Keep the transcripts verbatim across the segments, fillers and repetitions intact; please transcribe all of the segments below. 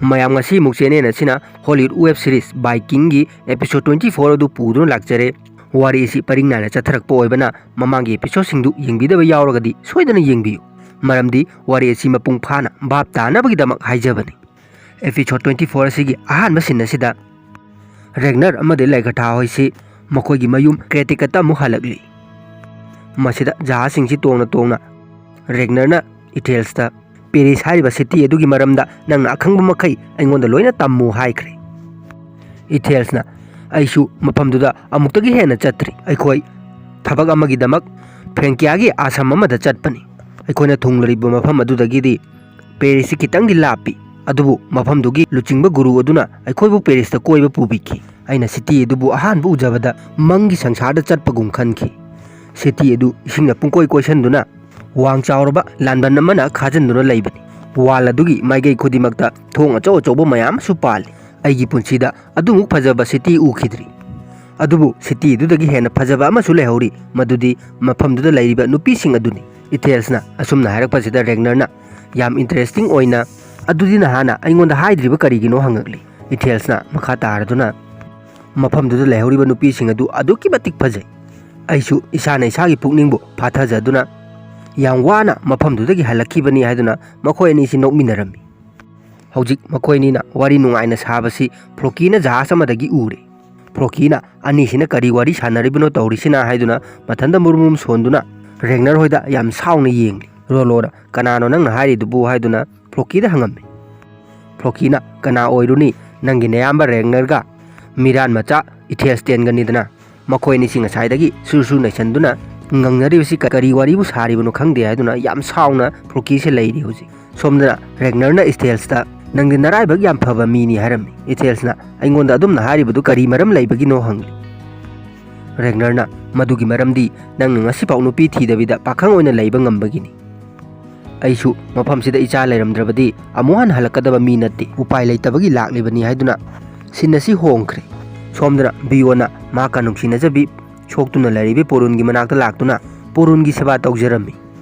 ꯃꯌꯥꯝ, ꯉꯁꯤ ꯑꯃꯨꯛ ꯆꯦꯅꯦꯜ ꯑꯁꯤꯅ Hollywood web series Vikingꯒꯤ episode twenty four ꯑꯗꯨ ꯄꯨꯗꯨꯅ ꯂꯥꯛꯆꯔꯦ꯫ ꯋꯥꯔꯤ ꯑꯁꯤ ꯄꯔꯤꯡ ꯅꯥꯏꯅ ꯆꯠꯊꯔꯛꯄ ꯑꯣꯏꯕꯅ ꯃꯃꯥꯡꯒꯤ episodeꯁꯤꯡꯗꯨ ꯌꯦꯡꯕꯤꯗꯕ ꯌꯥꯎꯔꯒꯗꯤ ꯁꯣꯏꯗꯅ ꯌꯦꯡꯕꯤꯌꯨ, ꯃꯔꯝꯗꯤ ꯋꯥꯔꯤ ꯑꯁꯤ ꯃꯄꯨꯡ ꯐꯥꯅ ꯚꯥꯞ ꯇꯥꯅꯕꯒꯤꯗꯃꯛ ꯍꯥꯏꯖꯕꯅꯤ꯫ Episode twenty four ꯑꯁꯤꯒꯤ ꯑꯍꯥꯟꯕ scene ꯑꯁꯤꯗ ꯔꯦꯒꯅꯔ ꯑꯃꯗꯤ ꯂꯩꯒꯊꯥ ꯍꯣꯏꯁꯤ ꯃꯈꯣꯏꯒꯤ ꯃꯌꯨꯝ ꯀ꯭ꯔꯦꯇꯤꯀꯠꯇ ꯑꯃꯨꯛ ꯍꯜꯂꯛꯂꯤ꯫ ꯃꯁꯤꯗ ꯖꯍꯥꯖꯁꯤꯡꯁꯤ ꯇꯣꯡꯅ ꯇꯣꯡꯅ ꯔꯦꯒꯅꯔꯅ ꯏꯊꯦꯜꯁꯇ, "ꯄꯦꯔꯤꯁ ꯍꯥꯏꯔꯤꯕ city ꯑꯗꯨꯒꯤ ꯃꯔꯝꯗ ꯅꯪꯅ ꯑꯈꯪꯕ ꯃꯈꯩ ꯑꯩꯉꯣꯟꯗ ꯂꯣꯏꯅ ꯇꯝꯃꯨ" ꯍꯥꯏꯈ꯭ꯔꯦ꯫ ꯏꯊꯦꯜꯁꯅ, "ꯑꯩꯁꯨ ꯃꯐꯝꯗꯨꯗ ꯑꯃꯨꯛꯇꯒꯤ ꯍꯦꯟꯅ ꯆꯠꯇ꯭ꯔꯤ꯫ ꯑꯩꯈꯣꯏ ꯊꯕꯛ ꯑꯃꯒꯤꯗꯃꯛ ꯐ꯭ꯔꯦꯡꯀꯤꯌꯥꯒꯤ ꯑꯥꯁ꯭ꯔꯝ ꯑꯃꯗ ꯆꯠꯄꯅꯤ꯫ ꯑꯩꯈꯣꯏꯅ ꯊꯨꯡꯂꯔꯤꯕ ꯃꯐꯝ ꯑꯗꯨꯗꯒꯤꯗꯤ ꯄꯦꯔꯤꯁꯁꯤ ꯈꯤꯇꯪꯗꯤ ꯂꯥꯞꯄꯤ, ꯑꯗꯨꯕꯨ ꯃꯐꯝꯗꯨꯒꯤ ꯂꯨꯆꯤꯡꯕ ꯒꯨꯔꯨ ꯑꯗꯨꯅ ꯑꯩꯈꯣꯏꯕꯨ ꯄꯦꯔꯤꯁꯇ ꯀꯣꯏꯕ ꯄꯨꯕꯤꯈꯤ꯫ ꯑꯩꯅ city ꯑꯗꯨꯕꯨ ꯑꯍꯥꯟꯕ ꯎꯖꯕꯗ ꯃꯪꯒꯤ ꯁꯪꯁꯥꯔꯗ ꯆꯠꯄꯒꯨꯝ ꯈꯟꯈꯤ꯫ City ꯑꯗꯨ ꯏꯁꯤꯡꯅ ꯄꯨꯡꯀꯣꯏ ꯀꯣꯏꯁꯤꯟꯗꯨꯅ ꯋꯥꯡ ꯆꯥꯎꯔꯕ ꯂꯥꯟꯕꯟ ꯑꯃꯅ ꯈꯥꯖꯤꯟꯗꯨꯅ ꯂꯩꯕꯅꯤ꯫ Wall ꯑꯗꯨꯒꯤ ꯃꯥꯏꯀꯩ ꯈꯨꯗꯤꯡꯃꯛꯇ ꯊꯣꯡ ꯑꯆꯧ ꯑꯆꯧꯕ ꯃꯌꯥꯝ ꯑꯃꯁꯨ ꯄꯥꯜꯂꯤ꯫ ꯑꯩꯒꯤ ꯄꯨꯟꯁꯤꯗ ꯑꯗꯨꯃꯨꯛ ꯐꯖꯕ city ꯎꯈꯤꯗ꯭ꯔꯤ꯫ ꯑꯗꯨꯕꯨ city ꯑꯗꯨꯗꯒꯤ ꯍꯦꯟꯅ ꯐꯖꯕ ꯑꯃꯁꯨ ꯂꯩꯍꯧꯔꯤ, ꯃꯗꯨꯗꯤ ꯃꯐꯝꯗꯨꯗ ꯂꯩꯔꯤꯕ ꯅꯨꯄꯤꯁꯤꯡ ꯑꯗꯨꯅꯤ"꯫ ꯏꯊꯦꯜꯁꯅ ꯑꯁꯨꯝꯅ ꯍꯥꯏꯔꯛꯄꯁꯤꯗ ꯔꯦꯒꯅꯔꯅ ꯌꯥꯝ interesting ꯑꯣꯏꯅ, "ꯑꯗꯨꯗꯤ ꯅꯍꯥꯟꯅ ꯑꯩꯉꯣꯟꯗ ꯍꯥꯏꯗ꯭ꯔꯤꯕ ꯀꯔꯤꯒꯤꯅꯣ?" ꯍꯪꯉꯛꯂꯤ꯫ ꯏꯊꯦꯜꯁꯅ ꯃꯈꯥ ꯇꯥꯔꯗꯨꯅ, "ꯃꯐꯝꯗꯨꯗ ꯂꯩꯍꯧꯔꯤꯕ ꯅꯨꯄꯤꯁꯤꯡ ꯑꯗꯨ ꯑꯗꯨꯛꯀꯤ ꯃꯇꯤꯛ ꯐꯖꯩ꯫ ꯑꯩꯁꯨ ꯏꯁꯥꯅ ꯏꯁꯥꯒꯤ ꯄꯨꯛꯅꯤꯡꯕꯨ ꯐꯥꯊꯖꯗꯨꯅ ꯌꯥꯝ ꯋꯥꯅ ꯃꯐꯝꯗꯨꯗꯒꯤ ꯍꯜꯂꯛꯈꯤꯕꯅꯤ" ꯍꯥꯏꯗꯨꯅ ꯃꯈꯣꯏ ꯑꯅꯤꯁꯤ ꯅꯣꯛꯃꯤꯟꯅꯔꯝꯃꯤ꯫ ꯍꯧꯖꯤꯛ ꯃꯈꯣꯏ ꯑꯅꯤꯅ ꯋꯥꯔꯤ ꯅꯨꯡꯉꯥꯏꯅ ꯁꯥꯕꯁꯤ ꯐ꯭ꯔꯣꯀꯤꯅ ꯖꯍꯥꯖ ꯑꯃꯗꯒꯤ ꯎꯔꯦ꯫ ꯐ꯭ꯔꯣꯀꯤꯅ "ꯑꯅꯤꯁꯤꯅ ꯀꯔꯤ ꯋꯥꯔꯤ ꯁꯥꯟꯅꯔꯤꯕꯅꯣ ꯇꯧꯔꯤꯁꯤꯅ?" ꯍꯥꯏꯗꯨꯅ ꯃꯊꯟꯇ ꯃꯨꯔꯨꯝ ꯃꯨꯔꯨꯝ ꯁꯣꯟꯗꯨꯅ ꯔꯦꯒꯅꯔ ꯍꯣꯏꯗ ꯌꯥꯝ ꯁꯥꯎꯅ ꯌꯦꯡꯂꯤ꯫ ꯔꯣꯂꯣꯅ, "ꯀꯅꯥꯅꯣ ꯅꯪꯅ ꯍꯥꯏꯔꯤꯗꯨꯕꯨ?" ꯍꯥꯏꯗꯨꯅ ꯐ꯭ꯔꯣꯀꯤꯗ ꯍꯪꯉꯝꯃꯤ꯫ ꯐ꯭ꯔꯣꯀꯤꯅ, "ꯀꯅꯥ ꯑꯣꯏꯔꯨꯅꯤ? ꯅꯪꯒꯤ ꯅꯌꯥꯝꯕ ꯔꯦꯒꯅꯔꯒ ꯃꯤꯔꯥꯟ ꯃꯆꯥ ꯏꯊꯦꯜꯁꯇꯦꯟꯒꯅꯤꯗꯅ꯫ ꯃꯈꯣꯏ ꯑꯅꯤꯁꯤ ꯉꯁꯥꯏꯗꯒꯤ ꯁꯨꯔ ꯁꯨꯔ ꯅꯩꯁꯟꯗꯨꯅ ꯉꯪꯅꯔꯤꯕꯁꯤ ꯀ-, ꯀꯔꯤ ꯋꯥꯔꯤꯕꯨ ꯁꯥꯔꯤꯕꯅꯣ ꯈꯪꯗꯦ" ꯍꯥꯏꯗꯨꯅ ꯌꯥꯝ ꯁꯥꯎꯅ ꯐ꯭ꯔꯣꯀꯤꯁꯦ ꯂꯩꯔꯤ ꯍꯧꯖꯤꯛ꯫ ꯁꯣꯝꯗꯅ ꯔꯦꯒꯅꯔꯅ ꯏꯊꯦꯜꯁꯇ, "ꯅꯪꯗꯤ ꯅꯔꯥꯏꯕꯛ ꯌꯥꯝ ꯐꯕ ꯃꯤꯅꯤ" ꯍꯥꯏꯔꯝꯃꯤ꯫ ꯏꯊꯦꯜꯁꯅ, "ꯑꯩꯉꯣꯟꯗ ꯑꯗꯨꯝꯅ ꯍꯥꯏꯔꯤꯕꯗꯨ ꯀꯔꯤ ꯃꯔꯝ ꯂꯩꯕꯒꯤꯅꯣ?" ꯍꯪꯂꯤ꯫ ꯔꯦꯒꯅꯔꯅ, "ꯃꯗꯨꯒꯤ ꯃꯔꯝꯗꯤ ꯅꯪꯅ ꯉꯁꯤꯐꯥꯎ ꯅꯨꯄꯤ ꯊꯤꯗꯕꯤꯗ ꯄꯥꯈꯪ ꯑꯣꯏꯅ ꯂꯩꯕ ꯉꯝꯕꯒꯤꯅꯤ꯫ ꯑꯩꯁꯨ ꯃꯐꯝꯁꯤꯗ ꯏꯆꯥ ꯂꯩꯔꯝꯗ꯭ꯔꯕꯗꯤ ꯑꯃꯨꯛ ꯍꯟꯅ ꯍꯜꯂꯛꯀꯗꯕ ꯃꯤ ꯅꯠꯇꯦ, ꯎꯄꯥꯏ ꯂꯩꯇꯕꯒꯤ ꯂꯥꯛꯂꯤꯕꯅꯤ" ꯍꯥꯏꯗꯨꯅ scene ꯑꯁꯤ ꯍꯣꯡꯈ꯭ꯔꯦ꯫ ꯁꯣꯝꯗꯅ ꯕꯤꯌꯣꯟꯅ ꯃꯍꯥꯛꯀ ꯅꯨꯡꯁꯤꯅꯖꯕꯤ ꯁꯣꯛꯇꯨꯅ ꯂꯩꯔꯤꯕꯤ ꯄꯣꯔꯨꯟꯒꯤ ꯃꯅꯥꯛꯇ ꯂꯥꯛꯇꯨꯅ ꯄꯣꯔꯨꯟꯒꯤ ꯁꯦꯕꯥ ꯇꯧꯖꯔꯝꯃꯤ꯫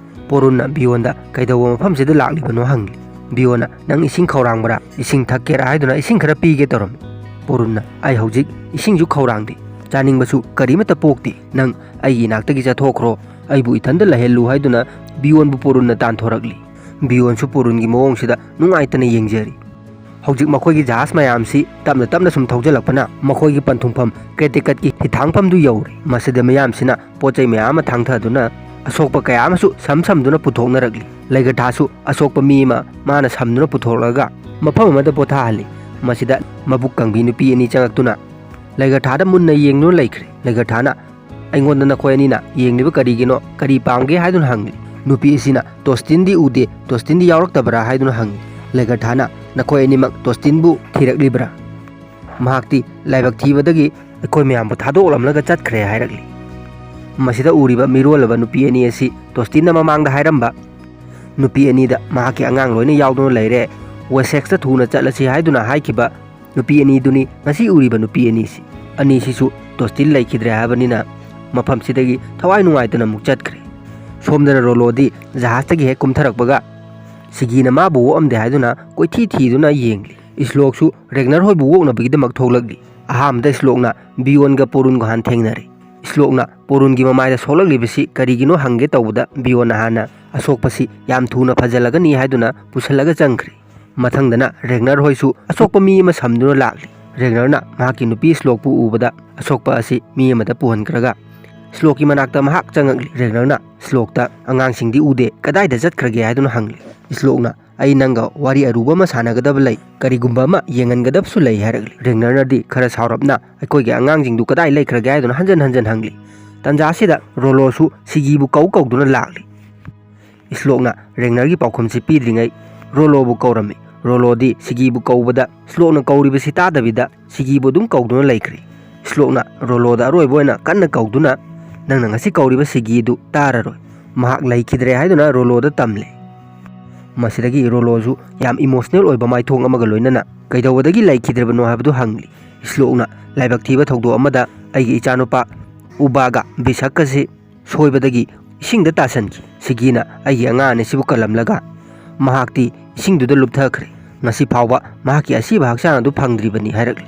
ꯄꯣꯔꯨꯟꯅ ꯕꯤꯌꯣꯟꯗ ꯀꯩꯗꯧꯕ ꯃꯐꯝꯁꯤꯗ ꯂꯥꯛꯂꯤꯕꯅꯣ ꯍꯪꯂꯤ꯫ ꯕꯤꯌꯣꯟꯅ, "ꯅꯪ ꯏꯁꯤꯡ ꯈꯧꯔꯥꯡꯕ꯭ꯔꯥ? ꯏꯁꯤꯡ ꯊꯛꯀꯦꯔꯥ?" ꯍꯥꯏꯗꯨꯅ ꯏꯁꯤꯡ ꯈꯔ ꯄꯤꯒꯦ ꯇꯧꯔꯝꯃꯤ꯫ ꯄꯣꯔꯨꯟꯅ, "ꯑꯩ ꯍꯧꯖꯤꯛ ꯏꯁꯤꯡꯁꯨ ꯈꯧꯔꯥꯡꯗꯦ, ꯆꯥꯅꯤꯡꯕꯁꯨ ꯀꯔꯤꯃꯠꯇ ꯄꯣꯛꯇꯦ, ꯅꯪ ꯑꯩꯒꯤ ꯏꯅꯥꯛꯇꯒꯤ ꯆꯠꯊꯣꯛꯈ꯭ꯔꯣ, ꯑꯩꯕꯨ ꯏꯊꯟꯗ ꯂꯩꯍꯜꯂꯨ" ꯍꯥꯏꯗꯨꯅ ꯕꯤꯌꯣꯟꯕꯨ ꯄꯣꯔꯨꯟꯅ ꯇꯥꯟꯊꯣꯔꯛꯂꯤ꯫ ꯕꯤꯌꯣꯟꯁꯨ ꯄꯣꯔꯨꯟꯒꯤ ꯃꯑꯣꯡꯁꯤꯗ ꯅꯨꯡꯉꯥꯏꯇꯅ ꯌꯦꯡꯖꯔꯤ꯫ ꯍꯧꯖꯤꯛ ꯃꯈꯣꯏꯒꯤ ꯖꯍꯥꯖ ꯃꯌꯥꯝꯁꯤ ꯇꯞꯅ ꯇꯞꯅ ꯁꯨꯝ ꯊꯧꯖꯤꯜꯂꯛꯄꯅ ꯃꯈꯣꯏꯒꯤ ꯄꯟꯊꯨꯡꯐꯝ ꯀ꯭ꯔꯦꯇꯤꯀꯠꯀꯤ ꯍꯤꯊꯥꯡꯐꯝꯗꯨ ꯌꯧꯔꯦ꯫ ꯃꯁꯤꯗ ꯃꯤꯌꯥꯝꯁꯤꯅ ꯄꯣꯠ ꯆꯩ ꯃꯌꯥꯝ ꯑꯃ ꯊꯥꯡꯊꯗꯨꯅ ꯑꯁꯣꯛꯄ ꯀꯌꯥ ꯑꯃꯁꯨ ꯁꯝ ꯁꯝꯗꯨꯅ ꯄꯨꯊꯣꯛꯅꯔꯛꯂꯤ꯫ ꯂꯩꯒꯊꯥꯁꯨ ꯑꯁꯣꯛꯄ ꯃꯤ ꯑꯃ ꯃꯥꯅ ꯁꯝꯗꯨꯅ ꯄꯨꯊꯣꯛꯂꯒ ꯃꯐꯝ ꯑꯃꯗ ꯄꯣꯊꯥꯍꯜꯂꯤ꯫ ꯃꯁꯤꯗ ꯃꯕꯨꯛ ꯀꯪꯕꯤ ꯅꯨꯄꯤ ꯑꯅꯤ ꯆꯪꯉꯛꯇꯨꯅ ꯂꯩꯒꯊꯥꯗ ꯃꯨꯟꯅ ꯌꯦꯡꯗꯨꯅ ꯂꯩꯈ꯭ꯔꯦ꯫ ꯂꯩꯒꯊꯥꯅ, "ꯑꯩꯉꯣꯟꯗ ꯅꯈꯣꯏ ꯑꯅꯤꯅ ꯌꯦꯡꯂꯤꯕ ꯀꯔꯤꯒꯤꯅꯣ? ꯀꯔꯤ ꯄꯥꯝꯒꯦ?" ꯍꯥꯏꯗꯨꯅ ꯍꯪꯂꯤ꯫ ꯅꯨꯄꯤ ꯑꯁꯤꯅ, "ꯇꯣꯁꯇꯤꯟꯗꯤ ꯎꯗꯦ, ꯇꯣꯁꯇꯤꯟꯗꯤ ꯌꯥꯎꯔꯛꯇꯕ꯭ꯔꯥ?" ꯍꯥꯏꯗꯨꯅ ꯍꯪꯉꯤ꯫ ꯂꯩꯒꯊꯥꯅ, "ꯅꯈꯣꯏ ꯑꯅꯤꯃꯛ ꯇꯣꯁꯇꯤꯟꯕꯨ ꯊꯤꯔꯛꯂꯤꯕ꯭ꯔꯥ? ꯃꯍꯥꯛꯇꯤ ꯂꯥꯏꯕꯛ ꯊꯤꯕꯗꯒꯤ ꯑꯩꯈꯣꯏ ꯃꯌꯥꯝꯕꯨ ꯊꯥꯗꯣꯛꯂꯝꯂꯒ ꯆꯠꯈ꯭ꯔꯦ" ꯍꯥꯏꯔꯛꯂꯤ꯫ ꯃꯁꯤꯗ ꯎꯔꯤꯕ ꯃꯤꯔꯣꯜꯂꯕ ꯅꯨꯄꯤ ꯑꯅꯤ ꯑꯁꯤ ꯇꯣꯁꯇꯤꯟꯅ ꯃꯃꯥꯡꯗ ꯍꯥꯏꯔꯝꯕ ꯅꯨꯄꯤ ꯑꯅꯤꯗ ꯃꯍꯥꯛꯀꯤ ꯑꯉꯥꯡ ꯂꯣꯏꯅ ꯌꯥꯎꯗꯨꯅ ꯂꯩꯔꯦ, ꯋꯦꯁꯦꯛꯁꯇ ꯊꯨꯅ ꯆꯠꯂꯁꯤ ꯍꯥꯏꯗꯨꯅ ꯍꯥꯏꯈꯤꯕ ꯅꯨꯄꯤ ꯑꯅꯤꯗꯨꯅꯤ ꯉꯁꯤ ꯎꯔꯤꯕ ꯅꯨꯄꯤ ꯑꯅꯤꯁꯤ꯫ ꯑꯅꯤꯁꯤꯁꯨ ꯇꯣꯁꯇꯤꯟ ꯂꯩꯈꯤꯗ꯭ꯔꯦ ꯍꯥꯏꯕꯅꯤꯅ ꯃꯐꯝꯁꯤꯗꯒꯤ ꯊꯋꯥꯏ ꯅꯨꯡꯉꯥꯏꯇꯅ ꯑꯃꯨꯛ ꯆꯠꯈ꯭ꯔꯦ꯫ ꯁꯣꯝꯗꯅ ꯔꯣꯂꯣꯗꯤ ꯖꯍꯥꯖꯇꯒꯤ ꯍꯦꯛ ꯀꯨꯝꯊꯔꯛꯄꯒ ꯁꯤꯒꯤꯅ ꯃꯥꯕꯨ ꯑꯣꯛꯑꯝꯗꯦ ꯍꯥꯏꯗꯨꯅ ꯀꯣꯏꯊꯤ ꯊꯤꯗꯨꯅ ꯌꯦꯡꯂꯤ꯫ ꯏꯁꯂꯣꯛꯁꯨ ꯔꯦꯒꯅꯔ ꯍꯣꯏꯕꯨ ꯑꯣꯛꯅꯕꯒꯤꯗꯃꯛ ꯊꯣꯛꯂꯛꯂꯤ꯫ ꯑꯍꯥꯟꯕꯗ ꯏꯁꯂꯣꯛꯅ ꯕꯤꯌꯣꯟꯒ ꯄꯣꯔꯨꯟꯒ ꯍꯥꯟꯅ ꯊꯦꯡꯅꯔꯦ꯫ ꯏꯁꯂꯣꯛꯅ ꯄꯣꯔꯨꯟꯒꯤ ꯃꯃꯥꯏꯗ ꯁꯣꯛꯂꯛꯂꯤꯕꯁꯤ ꯀꯔꯤꯒꯤꯅꯣ ꯍꯪꯒꯦ ꯇꯧꯕꯗ ꯕꯤꯌꯣꯟꯅ ꯍꯥꯟꯅ ꯑꯁꯣꯛꯄꯁꯤ ꯌꯥꯝ ꯊꯨꯅ ꯐꯖꯜꯂꯒꯅꯤ ꯍꯥꯏꯗꯨꯅ ꯄꯨꯁꯜꯂꯒ ꯆꯪꯈ꯭ꯔꯦ꯫ ꯃꯊꯪꯗꯅ ꯔꯦꯒꯅꯔ ꯍꯣꯏꯁꯨ ꯑꯁꯣꯛꯄ ꯃꯤ ꯑꯃ ꯁꯝꯗꯨꯅ ꯂꯥꯛꯂꯤ꯫ ꯔꯦꯒꯅꯔꯅ ꯃꯍꯥꯛꯀꯤ ꯅꯨꯄꯤ ꯏꯁꯂꯣꯛꯄꯨ ꯎꯕꯗ ꯑꯁꯣꯛꯄ ꯑꯁꯤ ꯃꯤ ꯑꯃꯗ ꯄꯨꯍꯟꯈ꯭ꯔꯒ ꯏꯁꯂꯣꯛꯀꯤ ꯃꯅꯥꯛꯇ ꯃꯍꯥꯛ ꯆꯪꯉꯛꯂꯤ꯫ ꯔꯦꯒꯅꯔꯅ ꯏꯁꯂꯣꯛꯇ, "ꯑꯉꯥꯡꯁꯤꯡꯗꯤ ꯎꯗꯦ, ꯀꯗꯥꯏꯗ ꯆꯠꯈ꯭ꯔꯒꯦ?" ꯍꯥꯏꯗꯨꯅ ꯍꯪꯂꯤ꯫ ꯏꯁꯂꯣꯛꯅ, "ꯑꯩ ꯅꯪꯒ ꯋꯥꯔꯤ ꯑꯔꯨꯕ ꯑꯃ ꯁꯥꯟꯅꯒꯗꯕ ꯂꯩ, ꯀꯔꯤꯒꯨꯝꯕ ꯑꯃ ꯌꯦꯡꯍꯟꯒꯗꯕꯁꯨ ꯂꯩ" ꯍꯥꯏꯔꯛꯂꯤ꯫ ꯔꯦꯒꯅꯔꯅꯗꯤ ꯈꯔ ꯁꯥꯎꯔꯞꯅ, "ꯑꯩꯈꯣꯏꯒꯤ ꯑꯉꯥꯡꯁꯤꯡꯗꯨ ꯀꯗꯥꯏ ꯂꯩꯈ꯭ꯔꯒꯦ?" ꯍꯥꯏꯗꯨꯅ ꯍꯟꯖꯟ ꯍꯟꯖꯟ ꯍꯪꯂꯤ꯫ ꯇꯟꯖꯥꯁꯤꯗ ꯔꯣꯂꯣꯁꯨ ꯁꯤꯒꯤꯕꯨ ꯀꯧ ꯀꯧꯗꯨꯅ ꯂꯥꯛꯂꯤ꯫ ꯏꯁꯂꯣꯛꯅ ꯔꯦꯒꯅꯔꯒꯤ ꯄꯥꯎꯈꯨꯝꯁꯤ ꯄꯤꯗ꯭ꯔꯤꯉꯩ ꯔꯣꯂꯣꯕꯨ ꯀꯧꯔꯝꯃꯤ꯫ ꯔꯣꯂꯣꯗꯤ ꯁꯤꯒꯤꯕꯨ ꯀꯧꯕꯗ ꯏꯁꯂꯣꯛꯅ ꯀꯧꯔꯤꯕꯁꯤ ꯇꯥꯗꯕꯤꯗ ꯁꯤꯒꯤꯕꯨ ꯑꯗꯨꯝ ꯀꯧꯗꯨꯅ ꯂꯩꯈ꯭ꯔꯦ꯫ ꯏꯁꯂꯣꯛꯅ ꯔꯣꯂꯣꯗ ꯑꯔꯣꯏꯕ ꯑꯣꯏꯅ ꯀꯟꯅ ꯀꯧꯗꯨꯅ, "ꯅꯪꯅ ꯉꯁꯤ ꯀꯧꯔꯤꯕ ꯁꯤꯒꯤꯗꯨ ꯇꯥꯔꯔꯣꯏ, ꯃꯍꯥꯛ ꯂꯩꯈꯤꯗ꯭ꯔꯦ" ꯍꯥꯏꯗꯨꯅ ꯔꯣꯂꯣꯗ ꯇꯝꯂꯦ꯫ ꯃꯁꯤꯗꯒꯤ ꯔꯣꯂꯣꯁꯨ ꯌꯥꯝ ꯏꯃꯣꯁꯅꯦꯜ ꯑꯣꯏꯕ ꯃꯥꯏꯊꯣꯡ ꯑꯃꯒ ꯂꯣꯏꯅꯅ ꯀꯩꯗꯧꯕꯗꯒꯤ ꯂꯩꯈꯤꯗ꯭ꯔꯕꯅꯣ ꯍꯥꯏꯕꯗꯨ ꯍꯪꯂꯤ꯫ ꯏꯁꯂꯣꯛꯅ, "ꯂꯥꯏꯕꯛ ꯊꯤꯕ ꯊꯧꯗꯣꯛ ꯑꯃꯗ ꯑꯩꯒꯤ ꯏꯆꯥꯅꯨꯄꯥ ꯎꯕꯥꯒ ꯕꯤꯁꯛꯀꯁꯤ ꯁꯣꯏꯕꯗꯒꯤ ꯏꯁꯤꯡꯗ ꯇꯥꯁꯟꯈꯤ꯫ ꯁꯤꯒꯤꯅ ꯑꯩꯒꯤ ꯑꯉꯥꯡ ꯑꯅꯤꯁꯤꯕꯨ ꯀꯜꯂꯝꯂꯒ ꯃꯍꯥꯛꯇꯤ ꯏꯁꯤꯡꯗꯨꯗ ꯂꯨꯞꯊꯈ꯭ꯔꯦ꯫ ꯉꯁꯤ ꯐꯥꯎꯕ ꯃꯍꯥꯛꯀꯤ ꯑꯁꯤꯕ ꯍꯛꯆꯥꯡ ꯑꯗꯨ ꯐꯪꯗ꯭ꯔꯤꯕꯅꯤ ꯍꯥꯏꯔꯛꯂꯤ꯫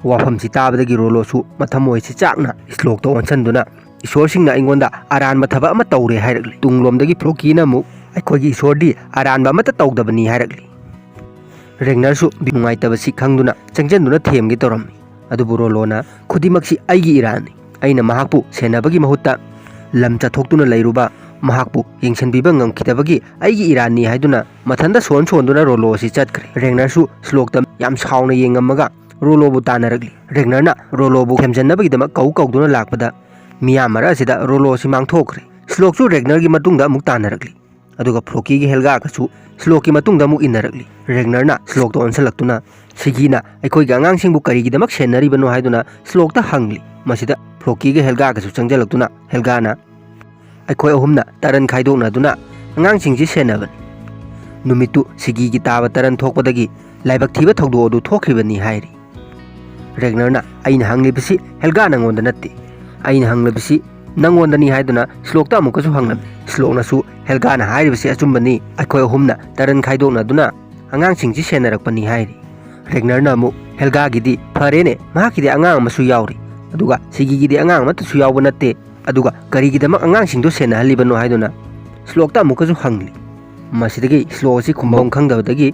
ꯋꯥꯐꯝꯁꯤ ꯇꯥꯕꯗꯒꯤ ꯔꯣꯂꯣꯁꯨ ꯃꯊꯃꯣꯏꯁꯤ ꯆꯥꯛꯅ ꯁ꯭ꯂꯣꯛꯇ ꯑꯣꯟꯁꯤꯟꯗꯨꯅ, "ꯏꯁꯣꯔꯁꯤꯡꯅ ꯑꯩꯉꯣꯟꯗ ꯑꯔꯥꯟꯕ ꯊꯕꯛ ꯑꯃ ꯇꯧꯔꯦ" ꯍꯥꯏꯔꯛꯂꯤ꯫ ꯇꯨꯡꯂꯣꯝꯗꯒꯤ ꯐ꯭ꯂꯣꯀꯤꯅ ꯑꯃꯨꯛ, "ꯑꯩꯈꯣꯏꯒꯤ ꯏꯁꯣꯔꯗꯤ ꯑꯔꯥꯟꯕ ꯑꯃꯠꯇ ꯇꯧꯗꯕꯅꯤ" ꯍꯥꯏꯔꯛꯂꯤ꯫ ꯔꯦꯒꯅꯔꯁꯨ ꯅꯨꯡꯉꯥꯏꯇꯕꯁꯤ ꯈꯪꯗꯨꯅ ꯆꯪꯖꯟꯗꯨꯅ ꯊꯦꯝꯒꯦ ꯇꯧꯔꯝꯃꯤ꯫ ꯑꯗꯨꯕꯨ ꯔꯣꯂꯣꯅ, "ꯈꯨꯗꯤꯡꯃꯛꯁꯤ ꯑꯩꯒꯤ ꯏꯔꯥꯟꯅꯤ꯫ ꯑꯩꯅ ꯃꯍꯥꯛꯄꯨ ꯁꯦꯟꯅꯕꯒꯤ ꯃꯍꯨꯠꯇ ꯂꯝ ꯆꯠꯊꯣꯛꯇꯨꯅ ꯂꯩꯔꯨꯕ, ꯃꯍꯥꯛꯄꯨ ꯌꯦꯡꯁꯤꯟꯕꯤꯕ ꯉꯝꯈꯤꯗꯕꯒꯤ ꯑꯩꯒꯤ ꯏꯔꯥꯟꯅꯤ" ꯍꯥꯏꯗꯨꯅ ꯃꯊꯟꯇ ꯁꯣꯟ ꯁꯣꯟꯗꯨꯅ ꯔꯣꯂꯣ ꯑꯁꯤ ꯆꯠꯈ꯭ꯔꯦ꯫ ꯔꯦꯒꯅꯔꯁꯨ ꯁ꯭ꯂꯣꯛꯇ ꯌꯥꯝ ꯁꯥꯎꯅ ꯌꯦꯡꯉꯝꯃꯒ ꯔꯣꯂꯣꯕꯨ ꯇꯥꯟꯅꯔꯛꯂꯤ꯫ ꯔꯦꯒꯅꯔꯅ ꯔꯣꯂꯣꯕꯨ ꯊꯦꯝꯖꯟꯅꯕꯒꯤꯗꯃꯛ ꯀꯧ ꯀꯧꯗꯨꯅ ꯂꯥꯛꯄꯗ ꯃꯤꯌꯥꯝ ꯃꯔꯛ ꯑꯁꯤꯗ ꯔꯣꯂꯣ ꯑꯁꯤ ꯃꯥꯡꯊꯣꯛꯈ꯭ꯔꯦ꯫ ꯁ꯭ꯂꯣꯛꯁꯨ ꯔꯦꯒꯅꯔꯒꯤ ꯃꯇꯨꯡꯗ ꯑꯃꯨꯛ ꯇꯥꯟꯅꯔꯛꯂꯤ꯫ ꯑꯗꯨꯒ ꯐ꯭ꯂꯣꯀꯤꯒ ꯍꯦꯜꯒꯥꯒꯁꯨ ꯁ꯭ꯂꯣꯛꯀꯤ ꯃꯇꯨꯡꯗ ꯑꯃꯨꯛ ꯏꯟꯅꯔꯛꯂꯤ꯫ ꯔꯦꯒꯅꯔꯅ ꯁ꯭ꯂꯣꯛꯇ ꯑꯣꯟꯁꯤꯜꯂꯛꯇꯨꯅ, "ꯁꯤꯒꯤꯅ ꯑꯩꯈꯣꯏꯒꯤ ꯑꯉꯥꯡꯁꯤꯡꯕꯨ ꯀꯔꯤꯒꯤꯗꯃꯛ ꯁꯦꯟꯅꯔꯤꯕꯅꯣ?" ꯍꯥꯏꯗꯨꯅ ꯁ꯭ꯂꯣꯛꯇ ꯍꯪꯂꯤ꯫ ꯃꯁꯤꯗ ꯐ꯭ꯂꯣꯀꯤꯒ ꯍꯦꯜꯒꯥꯒꯁꯨ ꯆꯪꯁꯤꯜꯂꯛꯇꯨꯅ ꯍꯦꯜꯒꯥꯅ, "ꯑꯩꯈꯣꯏ ꯑꯍꯨꯝꯅ ꯇꯔꯟ ꯈꯥꯏꯗꯣꯛꯅꯗꯨꯅ ꯑꯉꯥꯡꯁꯤꯡꯁꯤ ꯁꯦꯟꯅꯕꯅꯤ꯫ ꯅꯨꯃꯤꯠꯇꯨ ꯁꯤꯒꯤꯒꯤ ꯇꯥꯕ ꯇꯔꯟ ꯊꯣꯛꯄꯗꯒꯤ ꯂꯥꯏꯕꯛ ꯊꯤꯕ ꯊꯧꯗꯣꯛ ꯑꯗꯨ ꯊꯣꯛꯈꯤꯕꯅꯤ" ꯍꯥꯏꯔꯤ꯫ ꯔꯦꯒꯅꯔꯅ, "ꯑꯩꯅ ꯍꯪꯂꯤꯕꯁꯤ ꯍꯦꯜꯒꯥ ꯅꯉꯣꯟꯗ ꯅꯠꯇꯦ꯫ ꯑꯩꯅ ꯍꯪꯂꯤꯕꯁꯤ ꯅꯉꯣꯟꯗꯅꯤ" ꯍꯥꯏꯗꯨꯅ ꯁ꯭ꯂꯣꯛꯇ ꯑꯃꯨꯛꯀꯁꯨ ꯍꯪꯂꯝꯃꯤ꯫ ꯁ꯭ꯂꯣꯛꯅꯁꯨ, "ꯍꯦꯜꯒꯥꯅ ꯍꯥꯏꯔꯤꯕꯁꯤ ꯑꯆꯨꯝꯕꯅꯤ, ꯑꯩꯈꯣꯏ ꯑꯍꯨꯝꯅ ꯇꯔꯟ ꯈꯥꯏꯗꯣꯛꯅꯗꯨꯅ ꯑꯉꯥꯡꯁꯤꯡꯁꯤ ꯁꯦꯟꯅꯔꯛꯄꯅꯤ" ꯍꯥꯏꯔꯤ꯫ ꯔꯦꯒꯅꯔꯅ ꯑꯃꯨꯛ, "ꯍꯦꯜꯒꯥꯒꯤꯗꯤ ꯐꯔꯦꯅꯦ, ꯃꯍꯥꯛꯀꯤꯗꯤ ꯑꯉꯥꯡ ꯑꯃꯁꯨ ꯌꯥꯎꯔꯤ, ꯑꯗꯨꯒ ꯁꯤꯒꯤꯒꯤꯗꯤ ꯑꯉꯥꯡ ꯑꯃꯠꯇꯁꯨ ꯌꯥꯎꯕ ꯅꯠꯇꯦ, ꯑꯗꯨꯒ ꯀꯔꯤꯒꯤꯗꯃꯛ ꯑꯉꯥꯡꯁꯤꯡꯗꯨ ꯁꯦꯟꯅꯍꯜꯂꯤꯕꯅꯣ?" ꯍꯥꯏꯗꯨꯅ ꯁ꯭ꯂꯣꯛꯇ ꯑꯃꯨꯛꯀꯁꯨ ꯍꯪꯂꯤ꯫ ꯃꯁꯤꯗꯒꯤ ꯁ꯭ꯂꯣꯛ ꯑꯁꯤ ꯈꯨꯝꯐꯝ ꯈꯪꯗꯕꯗꯒꯤ,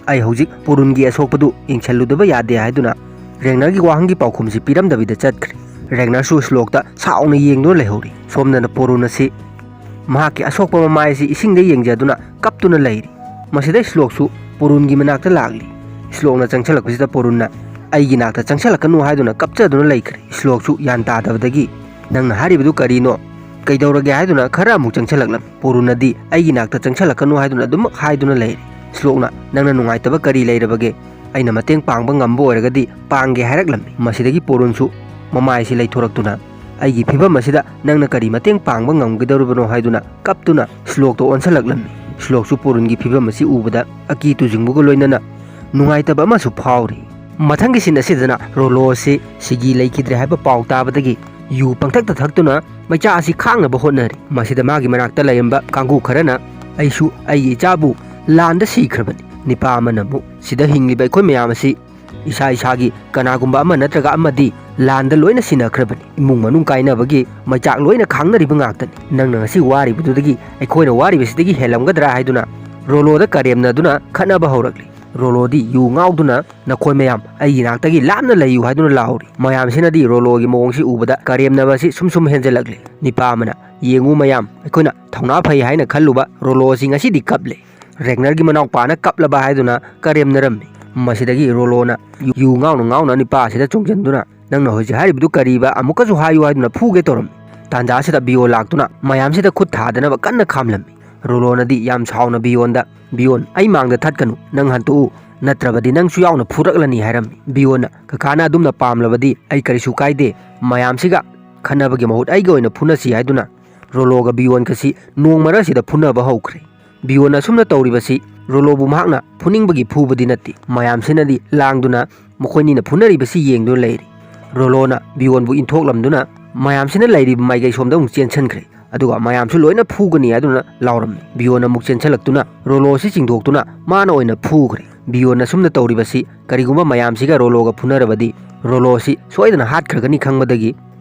"ꯑꯩ ꯍꯧꯖꯤꯛ ꯄꯣꯔꯨꯟꯒꯤ ꯑꯁꯣꯛꯄꯗꯨ ꯌꯦꯡꯁꯤꯜꯂꯨꯗꯕ ꯌꯥꯗꯦ" ꯍꯥꯏꯗꯨꯅ ꯔꯦꯒꯅꯔꯒꯤ ꯋꯥꯍꯪꯒꯤ ꯄꯥꯎꯈꯨꯝꯁꯤ ꯄꯤꯔꯝꯗꯕꯤꯗ ꯆꯠꯈ꯭ꯔꯦ꯫ ꯔꯦꯒꯅꯔꯁꯨ ꯁ꯭ꯂꯣꯛꯇ ꯁꯥꯎꯅ ꯌꯦꯡꯗꯨꯅ ꯂꯩꯍꯧꯔꯤ꯫ ꯁꯣꯝꯗꯅ ꯄꯣꯔꯨꯟ ꯑꯁꯤ ꯃꯍꯥꯛꯀꯤ ꯑꯁꯣꯛꯄ ꯃꯃꯥꯏ ꯑꯁꯤ ꯏꯁꯤꯡꯗ ꯌꯦꯡꯖꯗꯨꯅ ꯀꯞꯇꯨꯅ ꯂꯩꯔꯤ꯫ ꯃꯁꯤꯗ ꯁ꯭ꯂꯣꯛꯁꯨ ꯄꯣꯔꯨꯟꯒꯤ ꯃꯅꯥꯛꯇ ꯂꯥꯛꯂꯤ꯫ ꯁ꯭ꯂꯣꯛꯅ ꯆꯪꯁꯤꯜꯂꯛꯄꯁꯤꯗ ꯄꯣꯔꯨꯟꯅ, "ꯑꯩꯒꯤ ꯅꯥꯛꯇ ꯆꯪꯁꯤꯜꯂꯛꯀꯅꯨ" ꯍꯥꯏꯗꯨꯅ ꯀꯞꯆꯗꯨꯅ ꯂꯩꯈ꯭ꯔꯦ꯫ ꯁ꯭ꯂꯣꯛꯁꯨ ꯒ꯭ꯌꯥꯟ ꯇꯥꯗꯕꯗꯒꯤ, "ꯅꯪꯅ ꯍꯥꯏꯔꯤꯕꯗꯨ ꯀꯔꯤꯅꯣ? ꯀꯩꯗꯧꯔꯒꯦ?" ꯍꯥꯏꯗꯨꯅ ꯈꯔ ꯑꯃꯨꯛ ꯆꯪꯁꯤꯜꯂꯛꯂꯝꯃꯤ꯫ ꯄꯣꯔꯨꯟꯅꯗꯤ, "ꯑꯩꯒꯤ ꯅꯥꯛꯇ ꯆꯪꯁꯤꯜꯂꯛꯀꯅꯨ" ꯍꯥꯏꯗꯨꯅ ꯑꯗꯨꯃꯛ ꯍꯥꯏꯗꯨꯅ ꯂꯩꯔꯦ꯫ ꯁ꯭ꯂꯣꯛꯅ, "ꯅꯪꯅ ꯅꯨꯡꯉꯥꯏꯇꯕ ꯀꯔꯤ ꯂꯩꯔꯕꯒꯦ? ꯑꯩꯅ ꯃꯇꯦꯡ ꯄꯥꯡꯕ ꯉꯝꯕ ꯑꯣꯏꯔꯒꯗꯤ ꯄꯥꯡꯒꯦ" ꯍꯥꯏꯔꯛꯂꯝꯃꯤ꯫ ꯃꯁꯤꯗꯒꯤ ꯄꯣꯔꯨꯟꯁꯨ ꯃꯃꯥꯏꯁꯤ ꯂꯩꯊꯣꯔꯛꯇꯨꯅ, "ꯑꯩꯒꯤ ꯐꯤꯕꯝ ꯑꯁꯤꯗ ꯅꯪꯅ ꯀꯔꯤ ꯃꯇꯦꯡ ꯄꯥꯡꯕ ꯉꯝꯒꯗꯧꯔꯤꯕꯅꯣ?" ꯍꯥꯏꯗꯨꯅ ꯀꯞꯇꯨꯅ ꯁ꯭ꯂꯣꯛꯇ ꯑꯣꯟꯁꯤꯜꯂꯛꯂꯝꯃꯤ꯫ ꯁ꯭ꯂꯣꯛꯁꯨ ꯄꯣꯔꯨꯟꯒꯤ ꯐꯤꯕꯝ ꯑꯁꯤ ꯎꯕꯗ ꯑꯀꯤ ꯇꯨꯖꯤꯡꯕꯒ ꯂꯣꯏꯅꯅ ꯅꯨꯡꯉꯥꯏꯇꯕ ꯑꯃꯁꯨ ꯐꯥꯎꯔꯤ꯫ ꯃꯊꯪꯒꯤ ꯁꯤꯟ ꯑꯁꯤꯗꯅ ꯔꯣꯂꯣ ꯑꯁꯤ ꯁꯤꯒꯤ ꯂꯩꯈꯤꯗ꯭ꯔꯦ ꯍꯥꯏꯕ ꯄꯥꯎ ꯇꯥꯕꯗꯒꯤ ꯌꯨ ꯄꯪꯊꯛꯇ ꯊꯛꯇꯨꯅ ꯃꯩꯆꯥ ꯑꯁꯤ ꯈꯥꯡꯅꯕ ꯍꯣꯠꯅꯔꯤ꯫ ꯃꯁꯤꯗ ꯃꯥꯒꯤ ꯃꯅꯥꯛꯇ ꯂꯩꯔꯝꯕ ꯀꯥꯡꯕꯨ ꯈꯔꯅ ꯑꯩꯁꯨ ꯑꯩꯒꯤ ꯏꯆꯥꯕꯨ ꯂꯥꯟꯗ ꯁꯤꯈ꯭ꯔꯕꯅꯤ꯫ ꯅꯤꯄꯥ ꯑꯃꯅ ꯑꯃꯨꯛ, "ꯁꯤꯗ ꯍꯤꯡꯂꯤꯕ ꯑꯩꯈꯣꯏ ꯃꯌꯥꯝ ꯑꯁꯤ ꯏꯁꯥ ꯏꯁꯥꯒꯤ ꯀꯅꯥꯒꯨꯝꯕ ꯑꯃ ꯅꯠꯇ꯭ꯔꯒ ꯑꯃꯗꯤ ꯂꯥꯟꯗ ꯂꯣꯏꯅ ꯁꯤꯅꯈ꯭ꯔꯕꯅꯤ꯫ ꯏꯃꯨꯡ ꯃꯅꯨꯡ ꯀꯥꯏꯅꯕꯒꯤ ꯃꯩꯆꯥꯛ ꯂꯣꯏꯅ ꯈꯥꯡꯅꯔꯤꯕ ꯉꯥꯛꯇꯅꯤ꯫ ꯅꯪꯅ ꯉꯁꯤ ꯋꯥꯔꯤꯕꯗꯨꯗꯒꯤ ꯑꯩꯈꯣꯏꯅ ꯋꯥꯔꯤꯕꯁꯤꯗꯒꯤ ꯍꯦꯜꯂꯝꯒꯗ꯭ꯔꯥ?" ꯍꯥꯏꯗꯨꯅ ꯔꯣꯂꯣꯗ ꯀꯔꯦꯝꯅꯗꯨꯅ ꯈꯠꯅꯕ ꯍꯧꯔꯛꯂꯤ꯫ ꯔꯣꯂꯣꯗꯤ ꯌꯨ ꯉꯥꯎꯗꯨꯅ, "ꯅꯈꯣꯏ ꯃꯌꯥꯝ ꯑꯩꯒꯤ ꯅꯥꯛꯇꯒꯤ ꯂꯥꯞꯅ ꯂꯩꯌꯨ" ꯍꯥꯏꯗꯨꯅ ꯂꯥꯎꯔꯤ꯫ ꯃꯌꯥꯝꯁꯤꯅꯗꯤ ꯔꯣꯂꯣꯒꯤ ꯃꯑꯣꯡꯁꯤ ꯎꯕꯗ ꯀꯔꯦꯝꯅꯕ ꯑꯁꯤ ꯁꯨꯝ ꯁꯨꯝ ꯍꯦꯟꯖꯜꯂꯛꯂꯤ꯫ ꯅꯤꯄꯥ ꯑꯃꯅ, "ꯌꯦꯡꯉꯨ ꯃꯌꯥꯝ, ꯑꯩꯈꯣꯏꯅ ꯊꯧꯅꯥ ꯐꯩ ꯍꯥꯏꯅ ꯈꯜꯂꯨꯕ ꯔꯣꯂꯣ ꯑꯁꯤ ꯉꯁꯤꯗꯤ ꯀꯞꯂꯦ꯫ ꯔꯦꯒꯅꯔꯒꯤ ꯃꯅꯥꯎꯄꯥꯅ ꯀꯞꯂꯕ ꯍꯥꯏꯗꯨꯅ ꯀꯔꯦꯝꯅꯔꯝꯃꯤ꯫ ꯃꯁꯤꯗꯒꯤ ꯔꯣꯂꯣꯅ ꯌꯨ ꯉꯥꯎꯅ ꯉꯥꯎꯅ ꯅꯤꯄꯥ ꯑꯁꯤꯗ ꯆꯣꯡꯁꯤꯟꯗꯨꯅ, "ꯅꯪꯅ ꯍꯧꯖꯤꯛ ꯍꯥꯏꯔꯤꯕꯗꯨ ꯀꯔꯤꯕ? ꯑꯃꯨꯛꯀꯁꯨ ꯍꯥꯏꯌꯨ" ꯍꯥꯏꯗꯨꯅ ꯐꯨꯒꯦ ꯇꯧꯔꯝꯃꯤ꯫ ꯇꯥꯟꯖꯥ ꯑꯁꯤꯗ ꯕꯤꯌꯣ ꯂꯥꯛꯇꯨꯅ ꯃꯌꯥꯝꯁꯤꯗ ꯈꯨꯠ ꯊꯥꯗꯅꯕ ꯀꯟꯅ ꯈꯥꯝꯂꯝꯃꯤ꯫ ꯔꯣꯂꯣꯅꯗꯤ ꯌꯥꯝ ꯁꯥꯎꯅ ꯕꯤꯌꯣꯟꯗ, "ꯕꯤꯌꯣꯟ, ꯑꯩ ꯃꯥꯡꯗ ꯊꯠꯀꯅꯨ, ꯅꯪ ꯍꯟꯇꯣꯛꯎ, ꯅꯠꯇ꯭ꯔꯕꯗꯤ ꯅꯪꯁꯨ ꯌꯥꯎꯅ ꯐꯨꯔꯛꯂꯅꯤ" ꯍꯥꯏꯔꯝꯃꯤ꯫ ꯕꯤꯌꯣꯟꯅ, "ꯀꯀꯥꯅ ꯑꯗꯨꯝꯅ ꯄꯥꯝꯂꯕꯗꯤ ꯑꯩ ꯀꯔꯤꯁꯨ ꯀꯥꯏꯗꯦ, ꯃꯌꯥꯝꯁꯤꯒ ꯈꯟꯅꯕꯒꯤ ꯃꯍꯨꯠ ꯑꯩꯒ ꯑꯣꯏꯅ ꯐꯨꯅꯁꯤ" ꯍꯥꯏꯗꯨꯅ ꯔꯣꯂꯣꯒ ꯕꯤꯌꯣꯟꯒꯁꯤ ꯅꯣꯡꯃ ꯃꯔꯛꯁꯤꯗ ꯐꯨꯅꯕ ꯍꯧꯈ꯭ꯔꯦ꯫ ꯕꯤꯌꯣꯟꯅ ꯑꯁꯨꯝꯅ ꯇꯧꯔꯤꯕꯁꯤ ꯔꯣꯂꯣꯕꯨ ꯃꯍꯥꯛꯅ ꯐꯨꯅꯤꯡꯕꯒꯤ ꯐꯨꯕꯗꯤ ꯅꯠꯇꯦ꯫ ꯃꯌꯥꯝꯁꯤꯅꯗꯤ ꯂꯥꯡꯗꯨꯅ ꯃꯈꯣꯏꯅꯤꯅ ꯐꯨꯅꯔꯤꯕꯁꯤ ꯌꯦꯡꯗꯨꯅ ꯂꯩꯔꯤ꯫ ꯔꯣꯂꯣꯅ ꯕꯤꯌꯣꯟꯕꯨ ꯏꯟꯊꯣꯛꯂꯝꯗꯨꯅ ꯃꯌꯥꯝꯁꯤꯅ ꯂꯩꯔꯤꯕ ꯃꯥꯏꯀꯩ ꯁꯣꯝꯗ ꯑꯃꯨꯛ ꯆꯦꯟꯁꯤꯟꯈ꯭ꯔꯦ꯫ ꯑꯗꯨꯒ ꯃꯌꯥꯝꯁꯨ ꯂꯣꯏꯅ ꯐꯨꯒꯅꯤ ꯍꯥꯏꯗꯨꯅ ꯂꯥꯎꯔꯝꯃꯤ꯫ ꯕꯤꯌꯣꯟ ꯑꯃꯨꯛ ꯆꯦꯟꯁꯤꯜꯂꯛꯇꯨꯅ ꯔꯣꯂꯣꯁꯤ ꯆꯤꯡꯊꯣꯛꯇꯨꯅ ꯃꯥꯅ ꯑꯣꯏꯅ ꯐꯨꯈ꯭ꯔꯦ꯫ ꯕꯤꯌꯣꯟ ꯑꯁꯨꯝꯅ ꯇꯧꯔꯤꯕꯁꯤ ꯀꯔꯤꯒꯨꯝꯕ ꯃꯌꯥꯝꯁꯤꯒ ꯔꯣꯂꯣꯒ ꯐꯨꯅꯔꯕꯗꯤ ꯔꯣꯂꯣꯁꯤ ꯁꯣꯏꯗꯅ ꯍꯥꯠꯈ꯭ꯔꯒꯅꯤ ꯈꯪꯕꯗꯒꯤ